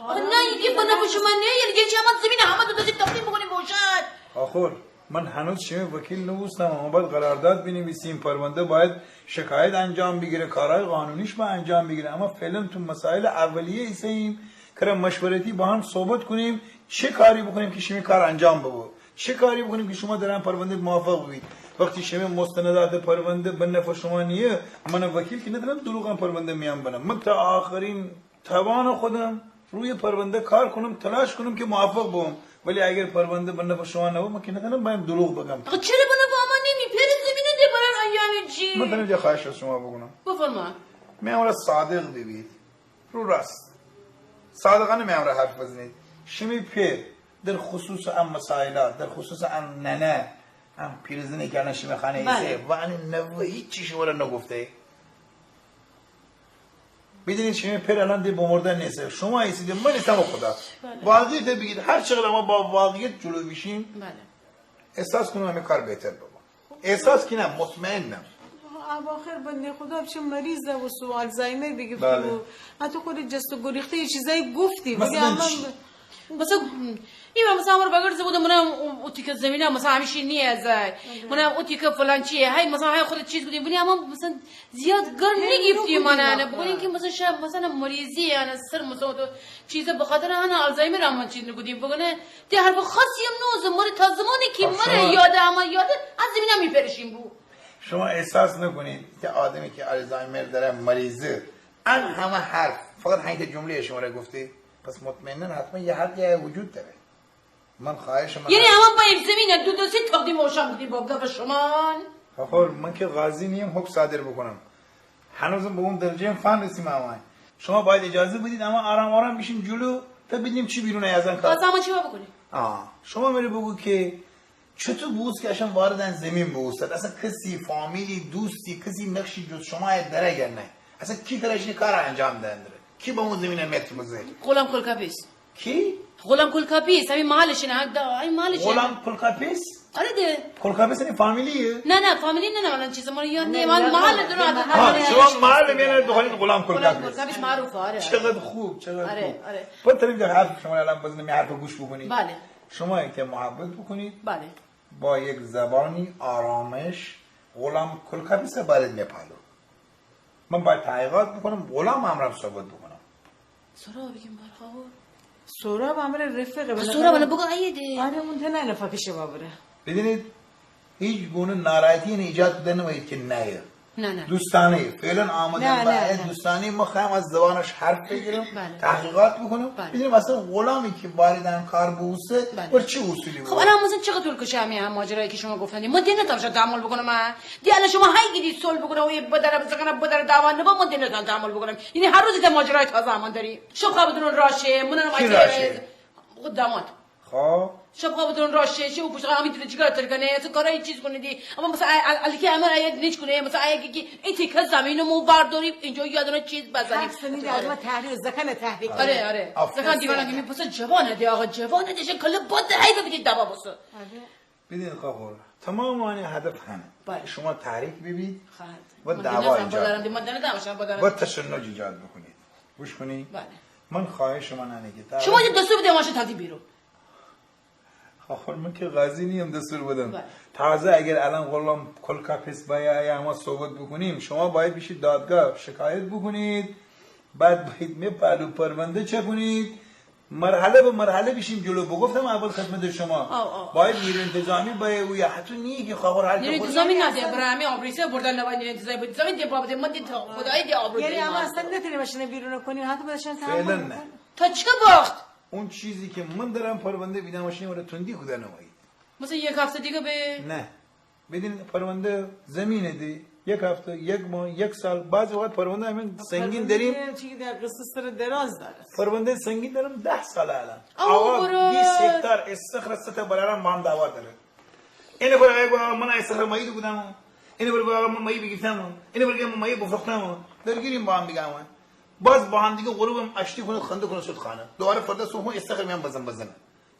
آخه نه، ایته به نفع شما نیه، یعنی که چی امان زمینه همه دو دستی تقسیم بکنیم به اوشان؟ آخر من هنوز شیمی وکیل نوبوستم، اما باید قرارداد بنویسیم، پرونده باید شکایت انجام بگیره، کارهای قانونیش باید انجام بگیره. اما فعلاً تو مسائل اولیه ایساییم، کره مشورتی با هم صحبت کنیم، چه کاری بکنیم که شیمی کار انجام ببه، چه کاری بکنیم که شما در ان پرونده موفق ببید. وقتی شیمی مستندات پرونده به نفع شما نیه، من وکیل که نتانم دروغاً پرونده میان بنم. من تا آخرین توان خودم روی پرونده کار کنم، تلاش کنم که موفق ببم، ولی اگر پرونده به نفع شما نبه، من که نتانم بایم دروغ بگم. آخه چره به نفع امان نیه؟ می پئر زمینه ده برار، یعنی چی؟ من تانم یه خواهش از شما بکنم. بفرما. می امرا صادق ببید، رو راست، صادقانه می امرا حرف بزنید. شیمی پئر در خصوص ان مسائلات، در خصوص ان ننه، ان پیرزنی که الان شیمی خانه ایسه، بله. و ان نوه هیچی شمره نگفته؟ بدینید شیمی پئر الان ده بمردن نیسه، شما ایسیدی، من ایسم و خدا. بله. واقعیت بیگید، هر چقدر اما با واقعیت جلو بیشیم، بله. احساس کنم امی کار بهتر ببه. احساس کنم، مطمئنم. اواخر بنده خدا پیش مریض بو، آلزایمر بیگیفته بو. بله. حتی خود جست و گریخته یه چیزایی گفتی. مثلاً چی؟ مثلاً، این مثلاً امره بگرزه بوده، منم او، او تیکه زمینه مثلاً همیشه نیه زای. آره. منم او تیکه فلان چیه. هی مثلاً هی خود چیز بودیم، بودیم، اما مثلاً زیاد گر نیگیفتیم، من انه بگوییم که مثلاً شاید مثلاً مریضی، یعنی سر مثلاً تو چیزه به خاطر انه آلزایمر هم من چیز نگودیم. بگونه تی حرف خاصی هم نوزه، مره تا زمانی که مره یاده، اما یاده، از زمینه می پئر شین بو. شما احساس نکنید که آدمی که آلزایمر داره، مریضه، ان همه حرف، فقط هین ته جملهٔ شمره گفته، پس مطمئناً حتماً یه حقی وجود داره. من خواهش من یعنی امان بایم زمینه دو دستی تقدیم اوشان بدیم با گپ شمان؟ آخر من که قاضی نیم حکم صادر بکنم. هنوزم به اون درجه فنرسیم امان. شما باید اجازه بدید اما آرام آرام بیشیم جلو تا بدینیم چی بیرون آیه از ان کار. پس اما چی باید بکنیم؟ آه، شما مره بگو که چطو بوست که اشان وارد ان زمین بوستد؟ اصلاً کسی، فامیلی، دوستی، کسی نقشی جز شما آیه داره یا نه؟ اصلاً کی کره اشان کار انجام دهنده؟ کی به اون زمینه متر بزه؟ غلام کلکاپیس. کی؟ غلام کلکاپیس، همین محلش نه، دا، همین محلش نه. غلام کلکاپیس؟ آره ده. کلکاپیس یعنی فامیلیه؟ نه، نه، فامیلی نه، نه، الان چیز ما یاد نیه. من محل دونه آدم. ها، شما محل میانه دخالید غلام کلکاپیس. غلام کلکاپیس معروفه، آره. چقدر خوب، چقدر خوب. آره، آره. به طرف در حرف شما الان بزنم، یه حرف گوش بکنید. بله. شما که محبت بکنید. بله. با یک زبانی آرامش غلام کلکاپیس برید می پالو. من باید تحقیقات بکنم، غلام امرم صحبت بکنم. سهراب بیگیم بار خاور. سهراب امره رفیقه، بالاخره. سهراب الان بگو آیه ده. آره، اون تنه نفه پیش بابره. بدینید، هیچ گونه ناراحتی اینه ایجاد بده نمایید که نه. نه، نه. دوستانه، فعلاً آمدن نه، نه، باید نه. دوستانه، ما خوایم از زبانش حرف بگیرم، بله. تحقیقات بکنم، بله. بدینیم اصلاً غلامی که وارد ان کار بوسته، بله. بر چه اصولی خب، بوسته؟ الان مثلاً چقدر طول کشه همین ماجرایی که شما گفتن؟ ما ده نتانم تحمل بکنم، ها؟ ده الان شما هی گیدی صلح بکنه و یه بدره بزنه، بدره دعوا نبه، ما ده نتانم تحمل بکنم. یعنی هر روز ده ماجرای تازه امان داریم. شب خوابتون راشه، منم کی اگه راشه؟ خود داماد. خب. شب خوابتون راشه، شب او پشت همین دل جیگر تر کنه، اصلاً کارای چیز کنه دی. اما مثلاً ال-، ال-، الکی امر آید نیچ کنه، مثلاً آید که، که این تیکه زمین مو ورداریم، اینجا یه دونه چیز بزنیم. حرف زنی ده، آدم تحریک، زکان تحریک. آره، آره. آفرین. زکان دیوانه که می‌پسه جوانه دی، آقا، جوانه دی، کله باد هی ببینید دوا بسه. آره. بدین خاخور، تمام آنی هدف همه. بله. شما تحریک ببید و دعوا ایجاد، و تشنج ایجاد بکنید. گوش کنید. بله. من خواهش من انه که شما یه دستور بده ماشین تازی بیرون. خاخور، من که قاضی نیم دستور بدم. بله. تازه اگر الان غلام کلکاپیس بایه، اما صحبت بکنیم، شما باید بشید دادگاه شکایت بکنید. بعد باید می پالو پرونده چه کنید؟ مرحله به مرحله بیشیم جلو. بگفتم اول خدمت شما. آه، آه. باید نیروی انتظامی بایه، او یا حتی نیه که خاخور حال نیروی انتظامی نه ده، برای همین آبروریزی بردن نباید نیروی انتظامی بود. انتظامی ده بابت من ده تا خدایی ده آبرو یعنی داریم. اما اصلاً نتونیم اشانه بیرون کنیم، حتی باید اشانه تحمل بکنیم. فعلاً نه. تا چه وقت؟ اون چیزی که من دارم پرونده بیدم اشانه وره تندی کودن نمایید. مثلاً یک هفته دیگه به؟ نه. بدین پرونده زمینه دی. یک هفته، یک ماه، یک سال، بعضی وقت پرونده همین سنگین داریم. چی در قصه سر دراز داره. پرونده سنگین دارم ده سال الان. آقا بیست هکتار استخر سه تا برارم با هم دعوا داره. اینه بر آقا من استخر مایی بودم. اینه بر آقا من مایی بگیفتم. اینه بر من مایی بفروختم. درگیریم با هم دیگه. باز با هم دیگه غروبم آشتی کنه، خنده کنه، شد خانه. دوباره فردا صبح استخر میان بزن بزنه.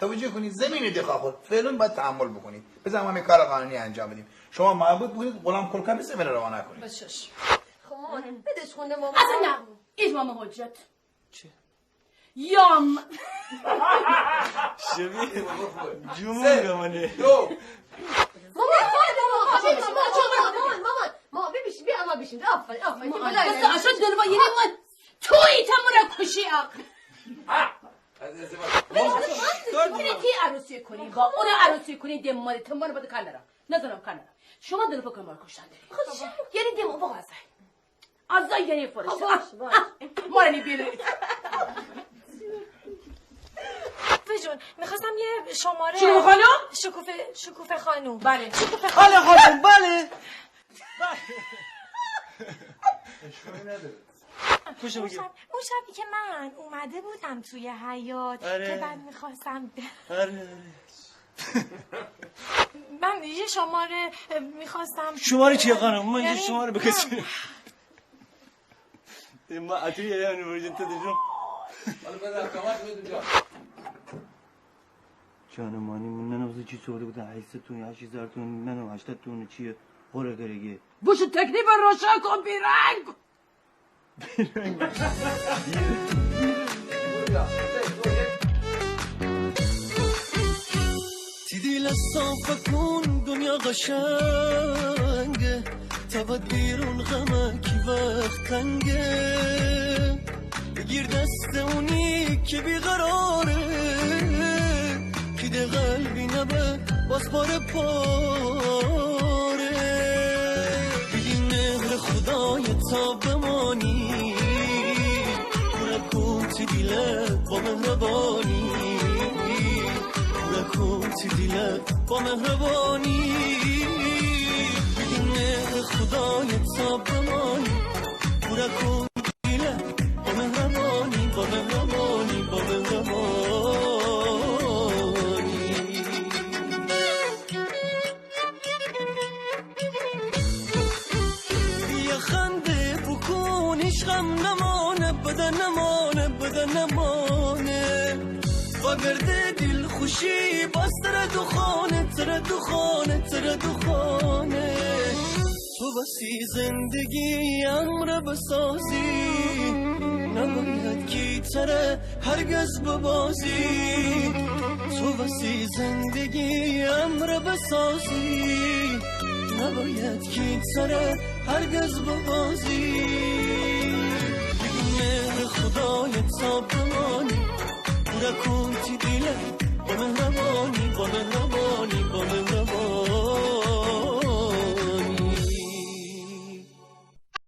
توجه کنید، زمین ده خاخور. فعلاً باید تحمل بکنید. بذار ما همین کار قانونی انجام بدیم. شما محبت بکنید، غلام کلکاپیس امره روانه کنید. بچش. بدش خونه مامان. اصلاً نه. ایش ماما حجت. چی؟ یام. شبیه جمعه سه، منه. دو. مامان، مامان، مامان، ببیشین، بیا اما ببیشین. آفرین، آفرین. بس اشا دلوا یعنی من تویی تا مرا کشی آق. اینه کی عروسی کنی با اون عروسی کنی؟ دم مره تمام بده کار نرم. نزنم کار نرم. شما دل بکن مار کشتن داری. یعنی دم بغازه. از دای یعنی فرش. باش، باش. مارنی بیلی. ویجون، می‌خواستم یه شماره. شکوفه خانم؟ شکوفه، شکوفه خانم. بله. شکوفه خانم. بله خانم، بله. اشکالی نداره. اون شب، اون شبی که من اومده بودم توی حیاط، آره. که بعد می‌خواستم، آره، آره. من یه شماره می‌خواستم. شماره چیه خانم؟ من یه، یعنی، شماره به کسی. ما اتو یه، یعنی، ورژن تو دشم. حالا من رفتم، تو بده جا. جان مانی، من ننوزه چی سوده بودن، هشتصد تومن، هشت هزار تومن، منو هشتاد تومن چیه؟ هوره گرگه. بوشو تکلیف روشن کن بیرنگ. تی دیل صافه کون، دنیا قشنگه، تا بد بیرون غمه کی وقت تنگه. بگیر دست اونی که بیقراره، قید قلبی نبه باز پاره پاره. بیدین مهر خدای تا بمانی، پورا کون تی دیله با مهربانی، پورا کون تی دیله با مهربانی. بیدین مهر خدای تا بمانی، پورا کون با مهربانی، با مهربانی، با مهربانی. یه خنده بکون، هیچ غم نمانه، بده نمانه، بده نمانه. وگرده دلخوشی باز تره دوخانه، تره دوخانه، تره دوخانه. تو وسی زندگی امره بسازی، نباید کی تره هرگز ببازی. تو وسی زندگی امره بسازی، نباید کی تره هرگز ببازی. بیدین مهر خدای تا بمانی، پورا کون تی دیله با مهربانی، با مهربانی، با مهربانی.